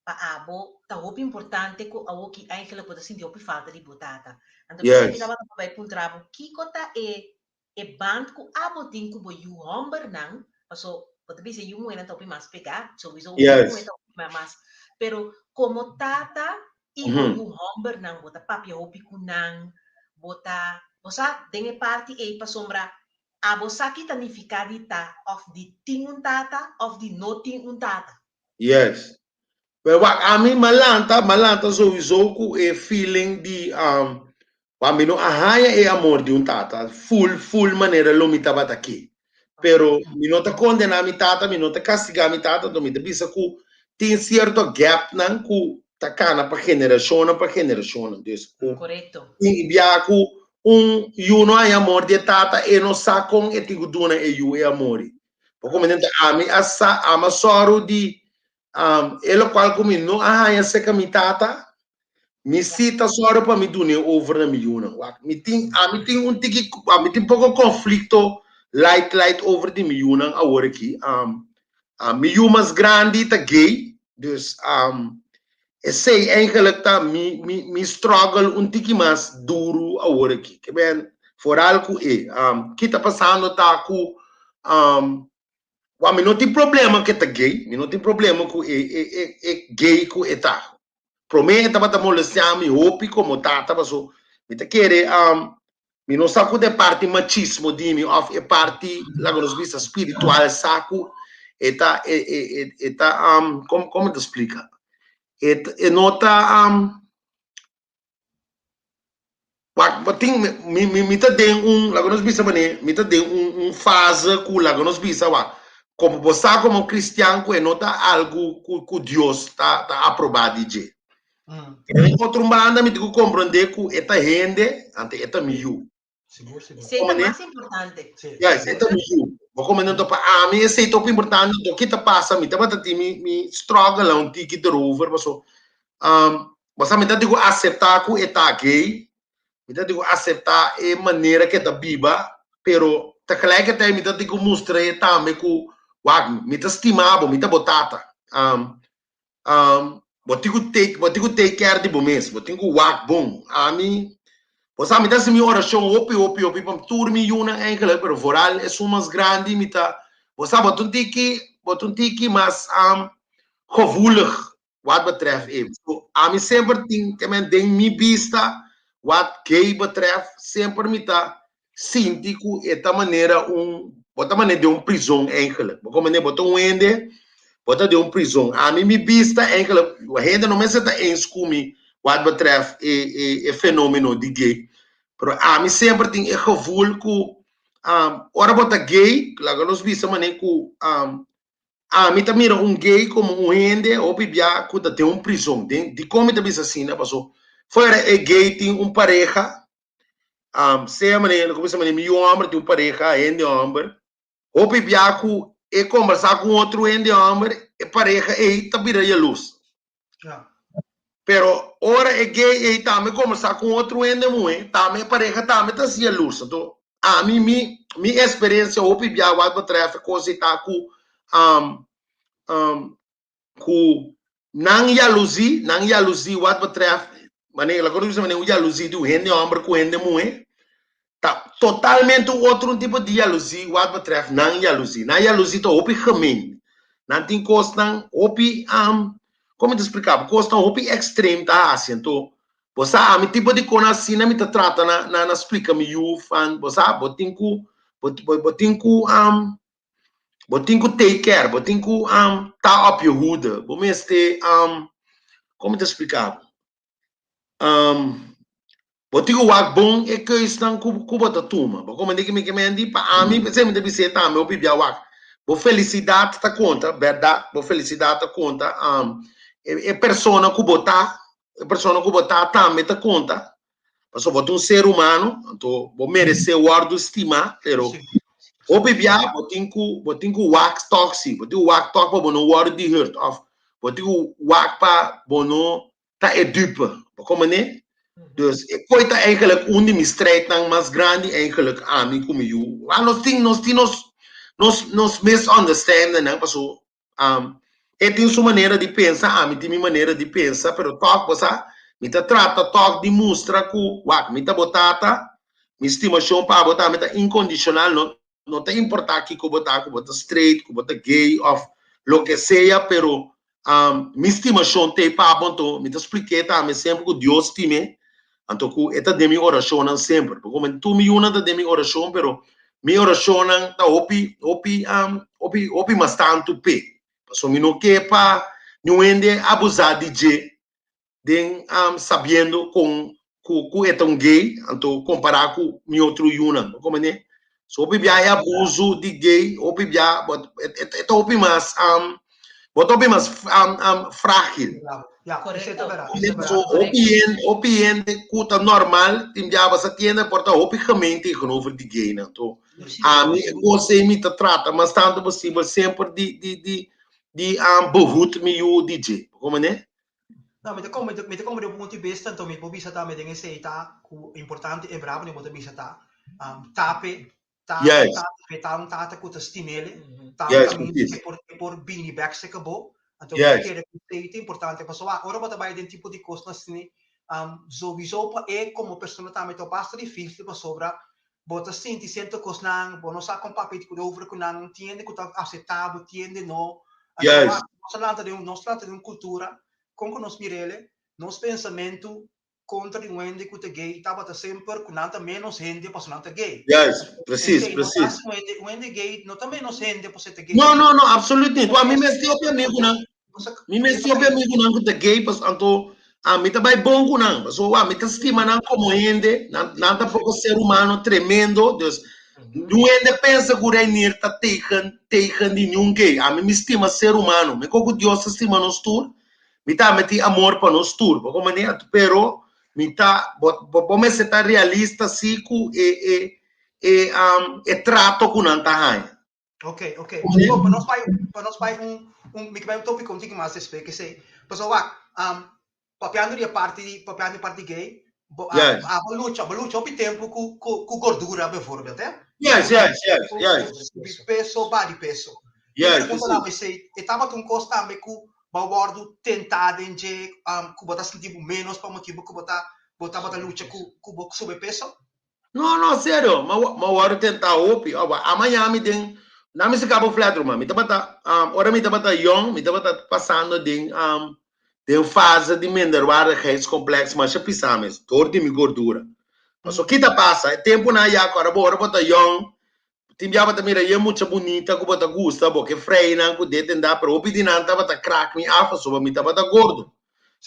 pa abo ta hopi importante cu awoki eigenlijk bo ta sinti hopi falta di bo tata. Anto p'esei mi tabata pa bai puntra bo, kico ta e e band ku abo tin ku bo yu hòmbernan, paso bo ta bisa yu muhénan ta hopi mas pegá, souiso yu muhé ta hopi mas, pero komo tata i bo yu hòmbernan bo ta papia hopi ku nan, bo ta, bo sa den e parti ei pasobra abo sa ki ta nifiká di ta òf di tin un tata òf di no tin un tata. Yes. Pero wak, ami m'a lanta, m'a lanta souiso ku e feeling di Wak, mi no a haña e amor di un tata full, full manera lo mi tabata ke. Pero mi no ta kondená mi tata, mi no ta kastigá mi tata, anto mi ta bisa ku tin sierto gapnan ku ta kana pa generashonnan pa generashonnan. Dus ku Korekto. tin bia ku un yu no haña amor di e tata, e no sa kon e tin ku duna e yu e amor ei. Bo komprende? Anto ami a sa, ami a sòru di e lokual ku mi no a haña serka mi tata, mi si ta sòru pa mi dun'é over na mi yunan. Wak, mi tin, ami tin un tiki, ami tin poko konflikto light light over di mi yunan awor aki. Mi yu mas grandi ta gay, dus esei eigenlijk ta mi, mi, mi struggle un tiki mas duru awor aki. Ke ben, foral ku e. Ki ta pasando ta ku Wak, mi no tin problema ku e ta gay, mi no tin problema ku e e e e gay ku e ta. Promé e tabata molestiá mi hopi komo tata paso mi ta kere mi no sa ku ta e parti machismo di mi òf e parti laga nos bisa spiritual sa ku. E ta e e e e ta um kon kon mi ta splika? E e no ta um Wak bo tin mi mi mi ta den un laga nos bisa manera mi ta den un un fase ku laga nos bisa wak komo bo sa komo kristian ku e no ta algu ku ku Dios ta ta aprobá di dje. Pero den otro banda mi tin ku komprondé ku e ta hende anto e ta mi yu. Sigur, sigur. Esei ta mas importante. Sí. Ya, esei ta mi yu. Bo komprendé anto pa ami esei ta hopi importante anto ki ta pasa mi tabata tin mi mi struggle un tiki erover paso Bo sa mi ta tin ku aseptá ku e ta gay, mi ta tin ku aseptá e manera ku e ta biba, pero tegelijkertijd mi ta tin ku mustra e tambe ku wak mi ta stima bo, mi ta bo tata. Bo tin ku take, bo tin ku take care di bo mes, bo tin ku wak bon. Ami, bo sa mi ta hasi mi orashon hopi hopi hopi pa tur mi yunan eigenlijk, pero vooral esun mas grandi mi ta, bo sa bo ta un tiki, bo ta un tiki mas gevoelig wat betreft e. So, ami semper tin ke men den mi bista wat gay betreft, semper mi ta sinti ku e ta manera un, bo ta manera den un prizon eigenlijk. Bo komprende? Bo ta un hende, bo ta den un prizon. Ami mi bista eigenlijk, hende no mester ta eens ku mi wat betreft e e e fenomeno di gay. Pero ami semper tin e gevoel ku ora bo ta gay, laga nos bisa manera ku Ami ta mira un gay komo un hende hopi bia ku ta den un prizon. Den dikon mi ta bisa asina? Paso fuera e gay tin un pareha, sea manera ku bisa manera mi yu hòmber tin un pareha, hende hòmber, hopi bia ku e kombersá ku un otro hende hòmber, e pareha ei ta bira yalus. Pero ora e gay ei tambe kombersá ku un otro hende muhé, tambe e pareha tambe ta hasi yalus. Anto Ami mi mi experiencia hopi bia wat betreft e cos ei ta cu cu nan jaloezie, nan jaloezie wat betreft manera laga nos bisa manera un jaloezie di un hende homber cu hende muhe ta totalmente un otro un tipo di jaloezie wat betreft nan jaloezie. Nan jaloezie ta hopi gemeen. Nan tin cosnan hopi como mi ta splica bo cosnan hopi extreme ta haci anto Bo sa ami tipo di kona asina mi ta trata na na na splika mi yu van bo sa bo tin ku bo bo tin ku um bo tin ku take care bo tin ku um ta op je hoede bo mester um kon mi ta splika bo um bo tin ku wak bon e keusnan ku ku bo ta tuma bo komprende ki mi ke mendi pa ami p'esei mi ta bis'é tambe hopi bia wak bo felisidat ta konta bèrdat bo felisidat ta konta um e persona ku bo ta E persona ku bo ta tambe ta konta, pasobra bo ta un ser humano, anto bo meresé wòrdu stimá, pero hopi bia bo tin ku bo tin ku wak tòg si, bo tin ku wak tòg pa bo no wòrdu di hurt òf bo tin ku wak pa bo no ta e dupe, bo komprendé? Dus e koi ta eigenlijk un di mi strijdnan mas grandi eigenlijk ami ku mi yu. Nos tin nos tin nos nos nos misunderstandingnan pasobra E tin su manera di pensa, ami tin mi manera di pensa, pero tòg, bo sa, mi ta trata tòg di mustra ku, wak, mi ta bo tata, mi stimashon pa bo tambe ta inkondishonal, no, no ta importá kiko bo ta, ku bo ta straight, ku bo ta gay òf loke sea, pero mi stimashon t'ei pa bo, anto mi ta splik'é tambe semper ku Dios stim'é, Anto ku e ta den mi orashonnan semper. Bo komo tur mi yunan ta den mi orashon, pero mi orashonnan ta hopi, hopi, hopi, hopi mas tantu p'e. Pasobra mi no ke pa niun hende abusá di dje den sabiendo kon ku ku e ta un gay, anto kompará ku mi otro yunan. Bo komprendé? So hopi bia e abuso di gay, hopi bia bo e ta hopi mas bo ta hopi mas frágil. Ya, Correcto. So hopi hende, hopi hende ku ta normal tin bia basa tienda por ta hopi gemeen tegenover di gaynan. To ami e kos ei mi ta trata mas tantu posibel semper di di di di behoed mi yu di dje. Bo komprende? No, mi ta kom, mi ta komprende bo punto di bista, anto mi por bisa tambe den esei ta ku importante e bravo bo ta bisa ta tape, ta tape, ta un tata ku ta stimele, ta un kaminda ku e por e por bini bèk serka bo, anto mi ta kere ku esei ta importante pasobra ora bo ta bai den tipo di kosnan asina souiso pa e komo persona tambe ta basta difisil pasobra bo ta sinti sierto kosnan, bo no sa kon papia over ku nan, tin hende ku ta aseptá bo, tin hende no. Anto nos a lanta den un, nos lanta den un kultura, kon ku nos mir'el, nos pensamentu kontra di un hende ku ta gay tabata semper ku nan ta ménos hende pasobra nan ta gay. Juist, precies, precies. Un hende gay no ta ménos hende pasobra e ta gay. No, no, no, absoluut niet. Wa mi mes tin hopi amigunan. Mi mes tin hopi amigunan ku ta gay pas anto ami ta bai bon ku nan. Pasobra wa mi ta stima nan komo hende, nan nan ta poko ser humano tremendo, dus niun hende pensa ku Reinier ta tegen tegen di niun gay. Ami mi stima ser humano. Mi ko ku Dios ta stima nos tur, Mi tambe tin amor pa nos tur, bo comprende? Anto, pero mi ta, bo, bo, bo mester ta realista si ku e, e, e, um, e trato ku nan ta haña. Ok, ok. So, pa nos bai, pa nos bai un, un, mi ke bai un tópiko un tiki mas despues ke esei. Pasobra wak, um, papiando di e parti di, papiando di parti gay, bo, a, Yes. a, bo lucha, bo lucha hopi tempu ku, ku, ku gordura bijvoorbeeld, hè? Yes, yes, yes, yes. Subi peso, ba di peso. Yes, Mi pregunta precies. na esei, e tabata un kos tambe ku bo wòrdu tentá den dje ku bo ta sinti bo ménos pa motibu ku bo ta bo tabata lucha ku ku bo sobrepeso? No, no, serio, mi a wòrdu tentá hopi. Awa, a maña mi den, na mi si kaba flat ruman, mi tabata, ora mi tabata yòn, mi tabata pasando den den fase di minderwaardigheidscomplex masha pisá mes, dor di mi gordura. Pasobra ki ta pasa, e tempunan ya ku ora bo ora bo ta yòn, Tin bia bo ta mira yen mucha bunita ku bo ta gusta, bo ke frei nan ku dit en dat, pero hopi di nan tabata krak mi af pasobra mi tabata gordo.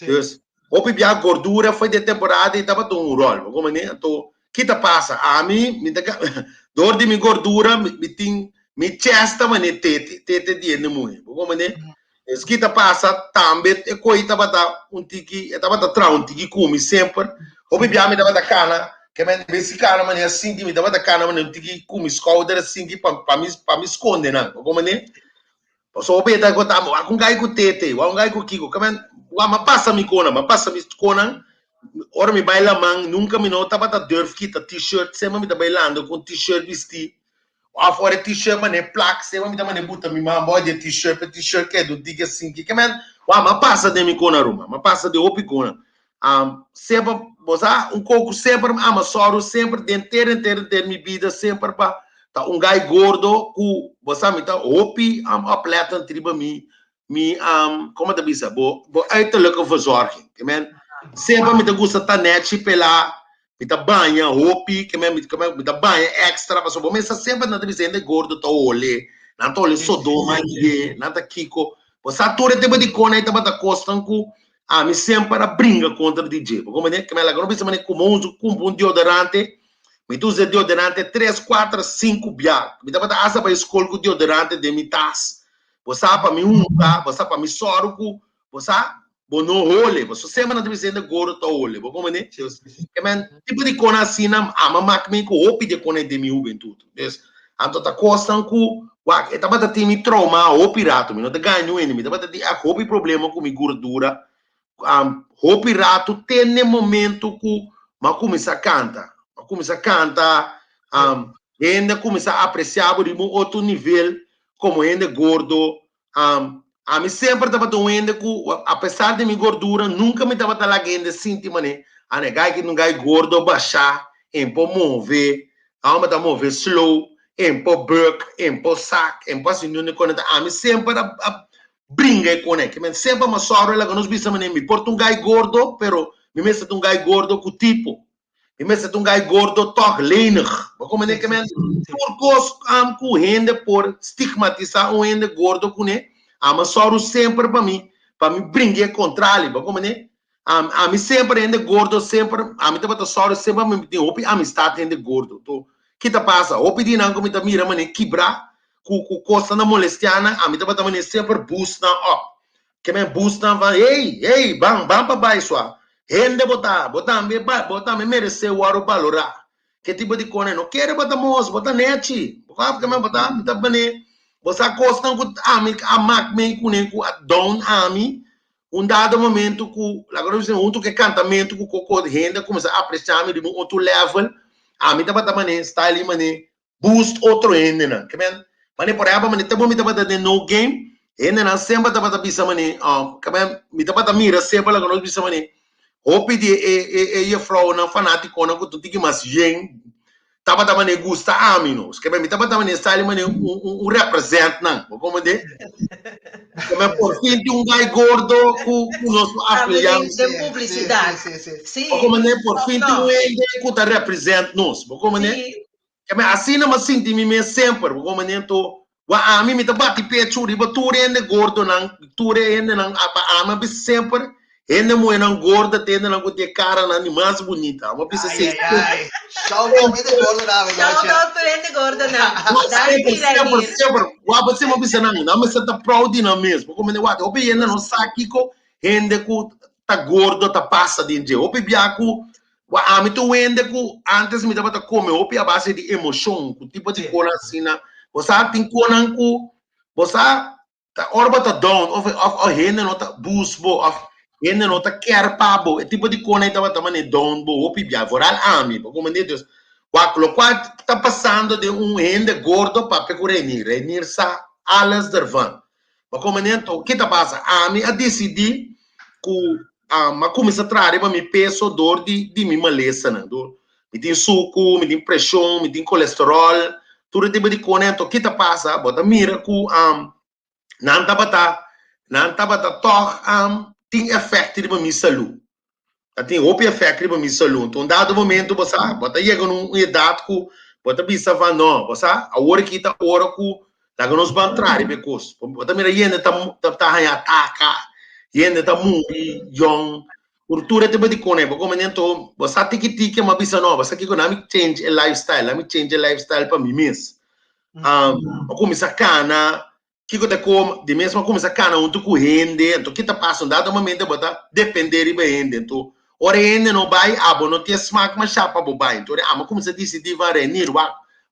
Dus, hopi bia gordura foi den temporada i tabata un ròl, bo komprende? Anto, ki ta pasa? Ami, mi ta dor di mi gordura, mi tin, mi chest ta manera tete, tete di hende muhe, bo komprende? Dus, ki ta pasa? Tambe e koi tabata un tiki, e tabata traha un tiki ku mi semper. Hopi bia mi tabata kana, ke men bes di kana manera sinti, mi tabata kana manera un tiki ku mi skouder asinti pa pa mi pa mi skonde nan. Bo komprende? Pasobra hopi e ta konta mi, wak un gai ku tete, wak un gai ku kiko. Ke men, wak mi a pasa mi konan, mi a pasa mi konan. Ora mi bai laman, nunka mi no tabata durf kita t-shirt, semper mi ta bai landa ku un t-shirt bisti. Of ora e t-shirt mane plak sema mi ta mane buta mi man bao di e t-shirt pa e t-shirt keda un tiki asin ki men wou m'a pasa den mi kona ruma m'a pasa den hopi kona semper bo sa un koko semper mi ama sòru semper den ter henter henter mi bida semper pa ta un gai gordo ku bo sa mi ta hopi oplettend riba mi mi como ta bisa bo bo uiterlijke verzorging ke men semper mi ta gusta ta nechi pela mi ta baña hopi ke men mi mi ta baña extra pasobra bo mester semper nan ta bisa hende gordo ta hole nan ta hole sodoma ye nan ta kiko bo sa tur e tipo di kona ei tabata kosnan ku ami semper a bringa kontra di dje bo komprende ke men laga no bisa manera kuma un kumpra un deodorante mi ta usa e deodorante tres kuater sinku bia mi tabata hasta bai skol ku deodorante den mi tas Bo sa pa mi hunta, bo sa pa mi sòru ku bo sa bo no hole. Bo so semper nan ta bisa hende gordo ta hole. Bo komprende? E men tipo di kona asina ama mak mi ku hopi di e kona den mi hubentut. Dus anto ta kosnan ku wak e tabata tin mi trauma hopi rato. Mi no ta gaña niun hende. Mi tabata tin ègt hopi problema ku mi gordura hopi rato te n'e momento ku mi a kuminsá kanta. Mi a kuminsá kanta, hende a kuminsá apresiá bo riba un otro nivel komo hende gordo. Ami semper tabata un hende ku, apesar di mi gordura, nunka mi tabata laga hende sinti manera, a ne gai ki ta un gai gordo bashá, e por move, a homber ta move slow, e por buk, e por sak, e por hasi nunde kos. Ami semper a bringa e kone. Ke men semper mi a sòru laga nos bisa manera mi por ta un gai gordo, pero mi mester ta un gai gordo ku tipo. Mi mester ta un gai gordo tòg lenig. Bo komprende? Ke men tur kos ku hende por stigmatisá un hende gordo kuné, ami a sòru semper pa mi, pa mi bringa e kontrali. Bo komprende? Ami semper hende gordo semper, ami tabata sòru semper pa mi tin hopi amistat hende gordo. To ki ta pasa? Hopi di nan ku mi ta mira manera kibrá ku ku kosnan ta molestiá nan, ami tabata manera semper boost nan up. Ke men boost nan van, hey, hey, ban, ban pa bai sua. Hende bo ta, bo tambe ba, bo tambe meresé wòrdu balorá. Ke tipo di kos no kere bo ta mos, bo ta nechi. Bo ke men bo ta, mi ta manera, bo sa kosnan ku ami a mak mi kuné ku a down ami, un dado momento ku, laga nos bisa huntu ku e kantamentu ku koko hende a kuminsá apresiá mi riba un otro level, ami tabata manera style manera boost otro hendenan. Ke men, mane por ehempel, mane tempo mi tabata den No Game, hendenan semper tabata bisa mane, um, ke men, mi tabata mira semper laga nos bisa mane, hopi di e, e, e jefrounan fanatikonan ku ta tiki mas yen, tabata mane gusta ami no. Ke mi tabata mane sali mane un, un, un represent nan. Bo comprende? Ke men por fin tin un guy gordo ku ku nos Tambe afilian. den, den publisidat. Sí, sí, sí. Sí. Bo comprende? Por Of fin tin no? un hende ku ta represent nos. Bo comprende? Sí. Ke men asina m'a sinti mi mes semper. Bo comprende? Anto, wa ami mi ta bati pechu riba tur hende gordonan, tur e hendenan, a pa ami a bisa semper, hende muhernan gordo ta hendenan ku tin e karanan di mas bunita. Ami a bisa Ai, esei ai, semper. ai. Shout out hende gordo na Shout noche. out to hende gordonan. No, Danki, semper, semper, Reinier. semper. Wak bo semper bisa nan, nan mester ta proud di nan mes. Bo comprende? Wak, hopi hende no sa kiko hende ku ta gordo ta pasa den dje. Hopi bia ku Wak, ami ta un hende ku antes mi tabata kome hopi a base di emoshon, ku tipo di Sí. konan asina. Bo sa tin konan ku bo sa ta ora bo ta down of of of hende no ta bus bo of hende no ta care pa bo. E tipo di konan ei tabata mane down bo hopi bia, vooral ami. Bo comprende? Dus wak, lokual ta pasando den un hende gordo papia ku Reinier. Reinier sa alles dervan. Bo comprende? Anto, ke ta pasa? Ami a disidí ku mi a kuminsá traha riba mi peso dor di di mi malesanan. Dor mi tin suku, mi tin preshon, mi tin kolesteròl, tur e tipo di kos. Anto, ke ta pasa? Bo ta mira ku nan tabata nan tabata tòg tin efèkto riba mi salú. Ta tin hopi efèkt riba mi salú. Anto, un dado momento bo sa, bo ta yega na un edat ku bo ta bisa van no, bo sa, awor aki ta ora ku laga nos ban traha riba e kos. Bo ta mira yende ta ta haña ataka, yende ta muri yòn, tur tur e tipo di kos. Bo komo anto bo sa tiki tiki mi a bisa no, bo sa kiko, lami change e lifestyle, lami change e lifestyle pa mi mes. Bo kuminsá kana. Kiko ta kom di mes bo a kuminsá kana huntu ku hende, anto ki ta pasa? Un dado momento bo ta dependé riba hende, anto ora e hende no bai, abo no tin e smak mashá pa bo bai. Anto ora amo a kuminsá disidí van Renier, wak,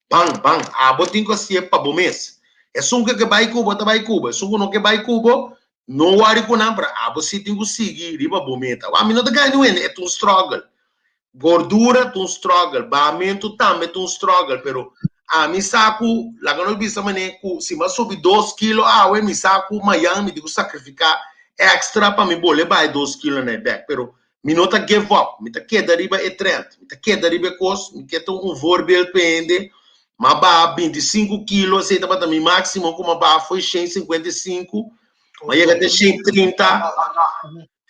ban, ban, abo tin ku hasié pa bo mes. Esun ku ke bai ku bo ta bai ku bo, esun ku no ke bai ku bo, no wòri ku nan, pero abo sí tin ku sigui riba bo meta. Wak, mi no ta gana niun hende, e ta un struggle. Gordura ta un struggle, bahamentu tambe ta un struggle, pero ami sa ku, laga nos bisa manera ku si mi a subi dos kilo awe, mi sa ku mayan mi tin ku sakrifiká extra pa mi bole baha e dos kilonan ei bèk, pero mi no ta give up, mi ta keda riba e trend, mi ta keda riba e kos, mi ke ta un voorbeeld pa hende, mi a baha 25 kilo, esei tabata mi máksimo ku mi a baha foi 155, mi a yega te 130.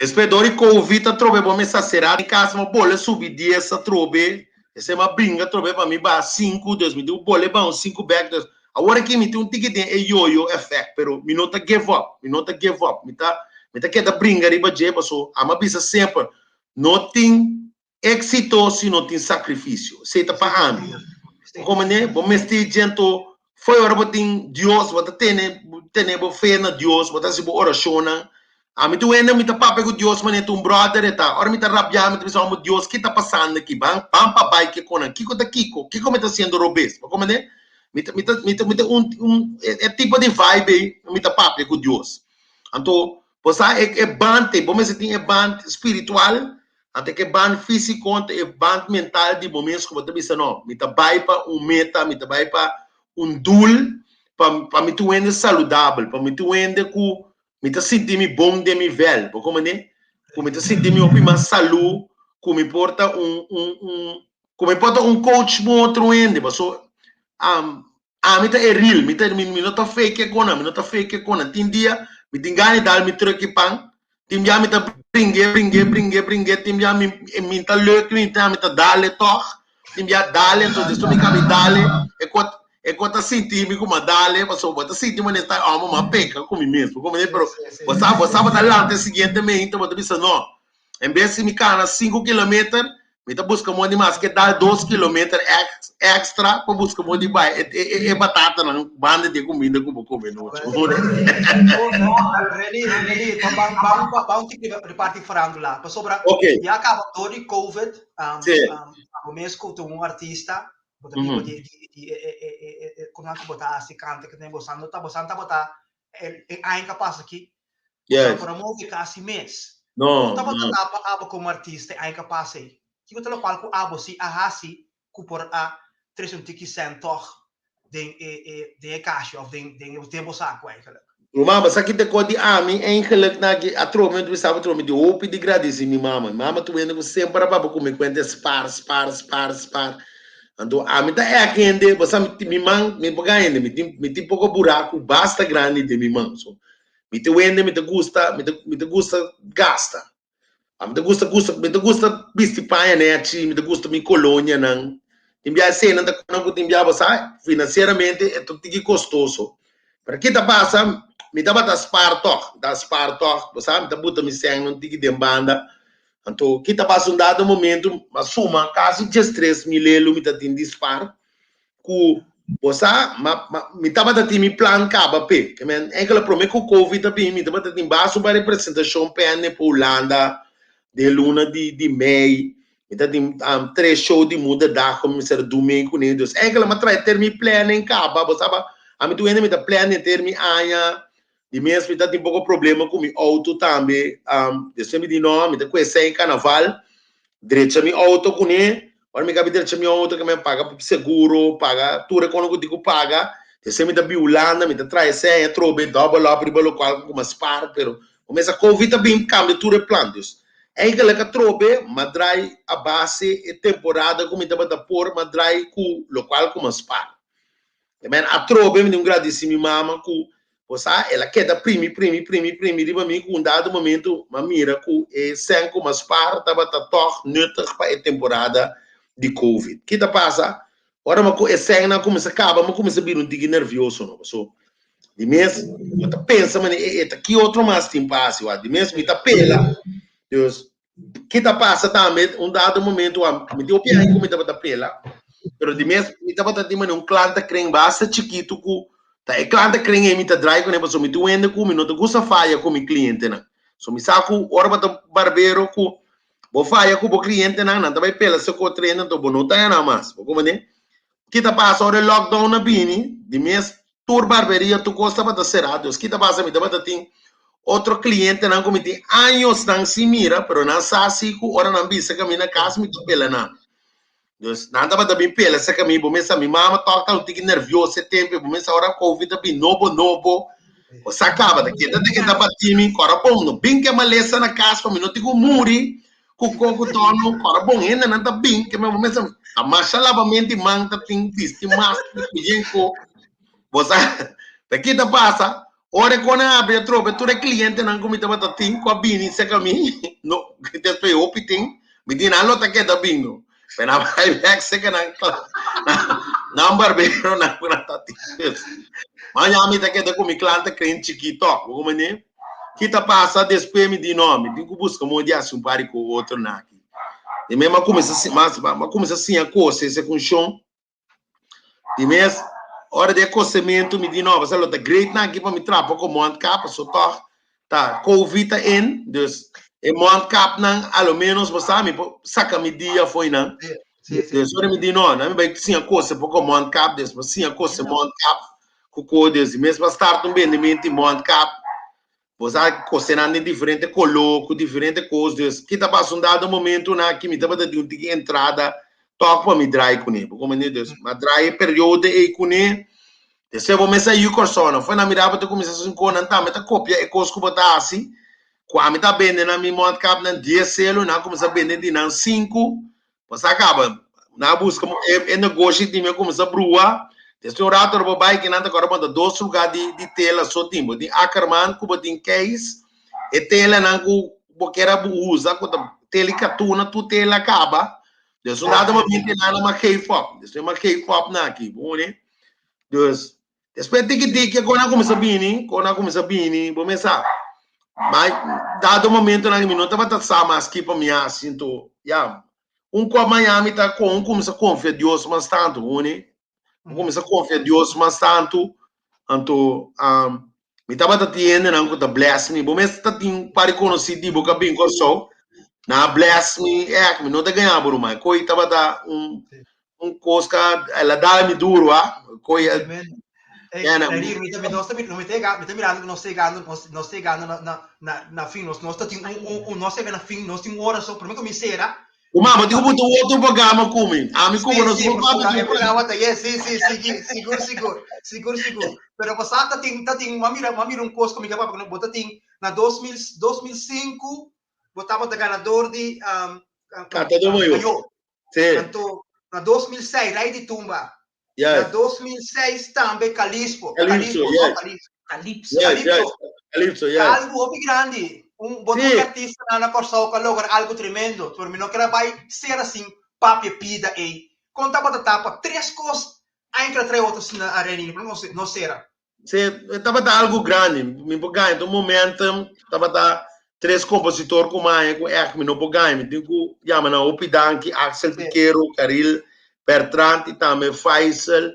Despues dor di covid atrobe bo mester sera den cas ma bole subi dies atrobe esei ma bringa atrobe pa mi baha sinku dus mi tin ku bole baha un sinku bek dus awor aki mi tin un tiki den e yoyo effect pero mi no ta give up mi no ta give up mi ta mi ta keda bringa riba dje paso amo a bisa semper no tin Éxito si no tin sacrificio. Esei ta pa ami. Bo comprende? Bo mester dje anto foi ora bo tin Dios, bo ta tene tene bo fe na Dios, bo ta hasi bo oracionnan. Ami tur hende mi ta papia cu Dios manera ta un brother e ta. Ora mi ta rabia mi ta bisa amo Dios ki ta pasando aki? Ban ban pa bai ke konan. Kiko ta kiko? Kiko mi ta haciendo robes? Bo comprende? Mi ta mi ta mi ta mi ta un un e tipo di vibe ei mi ta papia cu Dios. Anto bo sa e e band ei bo mester tin e band spiritual Ante ke band físiko, ante e band mental di bo mes ku bo ta bisa no, mi ta bai pa un meta, mi ta bai pa un doel, pa pa mi ta un hende saludabel, pa mi ta un hende ku mi ta sinti mi bon den mi vèl, bo komprende? Ku mi ta sinti mi hopi mas salú, ku mi por ta un un un ku mi por ta un coach pa un otro hende, paso ami ta e real, mi ta mi no ta fake e konan, mi no ta fake e konan. Tin dia mi tin gana di dal mi truck pan, tin bia mi ta bring'é, bring'é, bring'é, bring'é, tin bia mi mi ta leuk, mi ta mi ta dal e tòg, tin bia dal e, enton despues mi kabi dal e, e kos e kos ta sinti mi ku mi a dal e, pasobra bo ta sinti manera ta amo mi a peka ku mi mes, bo komprende? Pero bo sa bo sa bo ta lanta e siguiente meinta bo ta bisa no, en bes si mi kana sinku kilometer, Mi ta buska moda di maske dal dos kilometer extra pa buska moda di bai e, e, e batatanan banda di e kuminda ku bo kome nochi. Really, really, ban, ban, ban, ban un tiki di parti farándula. Pasobra, Ok. ya kaba door di COVID, um, Sí. um, abo mes ku ta un artista, bo ta biba di, di, di, e, e, e, e, e, konan ku bo ta hasi, kanta, ku bo san, no ta, bo san tabata, e, e aña ka pasa aki, Yes. Por a move kasi mes. No, Ku tabata no. tapa abo komo artista e aña pasa ei? Kiko ta lokual ku abo si a hasi ku por a trese un tiki sèn tòg den e e den e kashi òf den den den bo saku eigenlijk? Ruman, bo sa ki ta kos di ami eigenlijk na ki atrobe mi ta bisa bo atrobe mi di hopi di gradisi mi mama. Mi mama ta wende ku semper a papia ku mi kuenta e spar, spar, spar, spar. Anto ami ta ek hende, bo sa mi man, mi por gana hende, mi tin mi tin poko buraku basta grandi den mi man. So mi ta wende, mi ta gusta, mi ta mi ta gusta gasta. Ami ta gusta gusta, mi ta gusta bisti paña nechi, mi ta gusta mi kolonianan. Tin bia eseinan ta kona ku tin bia bo sa finansieramente e ta un tiki kostoso. Pero ki ta pasa, mi tabata spar tòg, mi ta spar tòg, bo sa, mi ta buta mi sènnan un tiki den banda. Anto ki ta pasa un dado momento m'a suma kasi diestres mil elu mi ta tin di spar ku bo sa ma ma mi tabata tin mi plan kaba p'e. Ke men enkele prome ku covid a bini mi tabata tin basta un par di presentashon pende pa Hulanda den luna di di mei. Mi ta tin tres show di moederdag ku mi mester a du mei kuné. Dus enkele m'a trae ter mi planning kaba bo sa ami tur hende mi ta plan henter mi aña. Di mes mi ta tin poko problema ku mi outo tambe. Despues mi di no, mi ta ku esei karnaval, drecha mi outo kuné. Ora mi kabi drecha mi outo ke mi a paga seguro, paga tur e kono ku tin ku paga. Despues mi ta bin Hulanda, mi ta traha esei atrobe double up riba lokual ku mi a spar, pero kumesa covid a bin kambia tur e plan. Dus eigenlijk atrobe mi a drai a base e temporada ku mi tabata por, mi a drai ku lokual ku mi a spar. Amen. Atrobe mi tin ku gradisí mi mama ku bo sa el a keda primi primi primi primi riba mi ku un dado momento m'a mira ku e sèn ku m'a spar tabata tòg nuttig pa e temporada di covid. Ki ta pasa? Ora m'a ku e sènnan a kuminsá kaba m'a kuminsá bira un tiki nervioso no paso di mes bo ta pensa manera e e ta ki otro mas tin pa hasi wak di mes mi ta pela dus Ki ta pasa tambe, un dado momento mi tin hopi aña ku mi tabata pela, pero di mes mi tabata tin manera un klantenkring basta chikitu ku ta e klantenkring ei mi ta drai kuné pasobra mi tin un hende ku mi no ta gusta faya ku mi klientenan. So mi sa ku ora bo ta barbero ku bo faya ku bo klientenan, nan ta bai pela se ku otro hende anto bo no ta gana mas. Bo komprende? Ki ta pasa ora e lockdown a bini, di mes tur barberia, tur kos tabata será. Dus ki ta pasa mi tabata tin otro klientenan ku mi tin añosnan sin mira, pero nan sa si ku ora nan bisa ku mi na kas mi ta pela nan. Dus nan tabata bin pela serka mi, bo mester sa mi mama tòg ta un tiki nervioso e tempu, bo mester ora covid a bin nobo nobo, bo sa kaba ta keda ta keda bati mi, kòrda bon no bin ke malesa na kas pa mi no tin ku muri ku koko tono, kòrda bon hendenan ta bin ke mi bo mester ta masha labamenti man ta tin bisti masker ku yen ko. Bo sa ta ki ta pasa? Ora e kone abri atrobe tur e klientenan ku mi tabata tin ku a bini serka mi, no, despues hopi tin, mi di nan lo ta keda bin no. Pero nan bai bek serka nan nan barbero nan ku nan ta tin. Mañana mi ta keda ku mi klante kren chikito, bo comprende? Ki ta pasa despues mi di no, mi tin ku buska modo di hasi un par di ku otro nan aki. Di mes mi a kuminsa mi a kuminsa siña kose ese funshon. Di mes, ora di e kosementu mi di no, pasobra lo ta great nan aki pa mi trapa ku mondkap, pasobra tòg ta covid ta in, dus e mondkapnan a lo menos bo sa mi por saka mi dia fo'i nan. Dus ora mi di no, nan mi bai siña kose poko mondkap, dus mi siña kose mondkap ku ko, dus di mes mi a start un bendementu di mondkap. Bo sa kose nan den diferente koló, ku diferente kos, dus ki ta pasa un dado momento na ki mi tabata tin un tiki entrada tòg pa mi drai kuné, bo komprendé? Dus mi a drai e periodo ei kuné, despues bo mester a yu Kòrsou, nan fue nan mira bo ta kuminsá hasi un kos, nan tambe ta kopia e kos ku bo ta hasi, ku ami ta bende nan mi mondkap nan dies selo, nan a kuminsá bende di nan sinku, Bo sa kaba, nan a buska e negoshi di mi a kuminsá brua. Despues un rato bo bai kinan ta kòrda bo ta dos lugá di di tela so tin. Bo tin Ackerman ku bo tin Kees. E telanan ku bo kier a usa ku ta tela i katuna tur tela a kaba. Despues un rato bo bin tela nan a geef op. Despues mi a geef op nan aki. Bo wini? Dus Despues tiki tiki kon a kuminsá bini, kon a kuminsá bini, bo mes sa. Ma dado momentonan mi no tabata sa mas ki pa mi hasi, anto ya, un kòp maña mi ta kon kuminsá konfia Dios mas tantu, honi. Mi kuminsá konfia Dios mas tantu, anto mi tabata tin hendenan ku ta bless mi. Bo mes ta tin par di konosí di bo ku a bin Kòrsou, nan a bless mi, èk mi no ta gaña bo ruman, ko'i tabata un un kos ka el a dal mi duro ah koe Amen. Ey, ya na Nadir, mi ta mi nos ta mi ta yega mi ta mirando ku nos ta yegando nos nos ta yegando na na na na fin nos nos ta tin un un un nos ta yega na fin nos tin un ora so prome ku mi sera Kuma bo tin ku buta un otro programa ku mi ami ku Sí, bo nos sí, por pasobra papia e programa ta yes sí sí sigui sigur sigur sigur sigur pero bo sa ta tin ta tin m'a mira m'a mira un kos ku mi ke papia ku no bo ta tin na 2000 2005 bo tabata ganador di Catador Mayor. Mayor. Sí. Anto. Na 2006, Rei di Tumba. Na 2006 tambe Calispo. Calypso, yes. Calypso. Yes, yes. Calypso, yes. Algo hopi grandi. Un bo sí. artista na na Kòrsou ka logra algo tremendo. Pero mi no kere bai ser asin papia pida ei. Kon tabata tapa tres kos enkele trae otro asina a Reni, no no sera. Sí, tabata algo grandi. Mi por gaña un momentum, tabata tres compositor ku maña ku echt mi no por gaña. Mi tin ku yama nan hopi danki, Axel Piquero, Caril Bertrand y tambe Faisal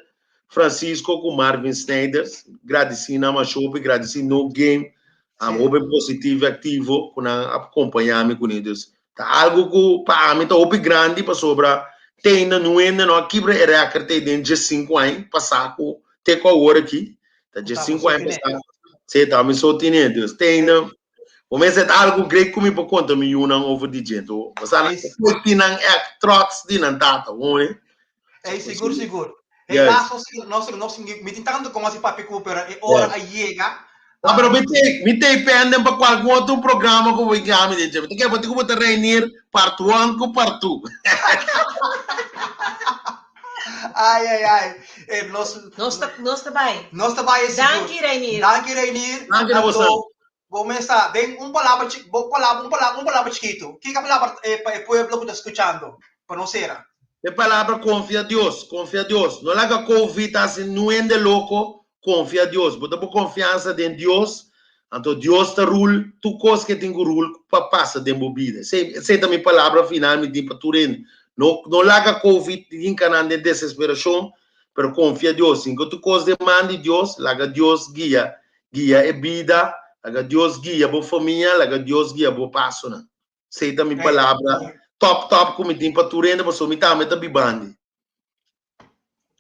Francisco ku Marvin Snijders. Gradisí nan masha hopi, gradisí No Game, am hopi positivo y activo ku nan a acompaña mi kuné. Dus ta algo ku pa ami ta hopi grandi pasobra te ainda no hende no a kibra e record ei den diesinku aña pasá ku te ku awor aki. Ta diesinku aña pasá. Sí, ta mi so tine. Dus te ainda bo mester ta algo great ku mi por konta mi yunan over di dje. Enton, bo sa nan tin nan ègt trots di nan tata, hoor. Ey, sigur, sigur. Hey, yes. Lazo, no, no, mi tin tanto como así papi cu, pero e hora a yega. Ah, pero mi te, mi te penden pa cualquier otro programa ku voy gami de che. Te que bo te reunir part 1 ku part 2. Ai, ai, ai. Eh, nos, nos ta, nos ta bai. Nos ta bai, sigur. Danki, Reinier. Danki, Reinier. Danki na boso. Bo mesa, den un palabra, bo palabra, un palabra, un palabra chiquito. Kiko palabra eh, pa e pueblo ku ta escuchando? Pa no sera. E palabra confia Dios, confia Dios. No laga COVID hasi nuende loco, confia Dios. Bo ta bo confiansa den Dios, anto Dios ta rule tur cos ke tin ku rule pa pasa den bo bida. Esei, esei ta mi palabra final mi tin pa tur hende. No, no laga COVID hinka nan den desesperacion, pero confia Dios. Sin ku tur cos den man di Dios, laga Dios guia Guia e bida, laga Dios guia bo famia, laga Dios guia bo pasonan. Esei ta mi palabra top top ku mi tin pa tur hende pasobra mi tambe ta bibandi.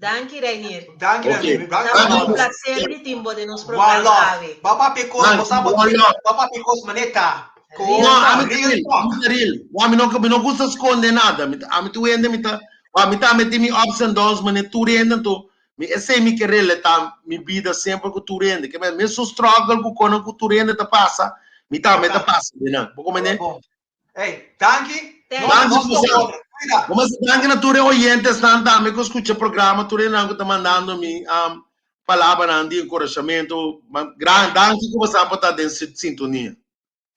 Danki Reinier. Danki Reinier. Tabata un placer di tin bo den nos programa awe. Ba papia kos, bo sa bo ba papia kos maneta. No, ami ta real, ami ta real. Ami no, mi no gusta skonde nada. Ami tur hende mi ta, mi tambe tin mi ups and downs mane tur hende anto Mi esei mi ke relatá mi bida semper ku tur hende. Ke men mesun struggle ku konan ku tur hende ta pasa, mi tambe ta pasa den nan. Bo komprendé? Bon. Hey, danki. Danki Susan. Bo mester danki na tur e oyentesnan tambe ku skucha programa, tur hendenan ku ta mandando mi um, palabranan di enkurashamentu. Gran danki ku bo sa por ta den sintonia.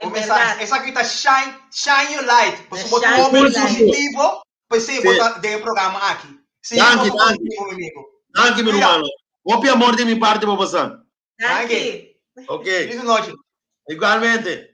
En verdad. Esaki ta shine, shine your light. Pasobra bo ta un homber positivo, p'esei bo ta den e programa aki. Sigui danki, danki. Positivo, mi amigo. Danki, mi ruman. Hopi amor di mi parti pa boso. Danki. Ok. Feliz nochi. Igualmente.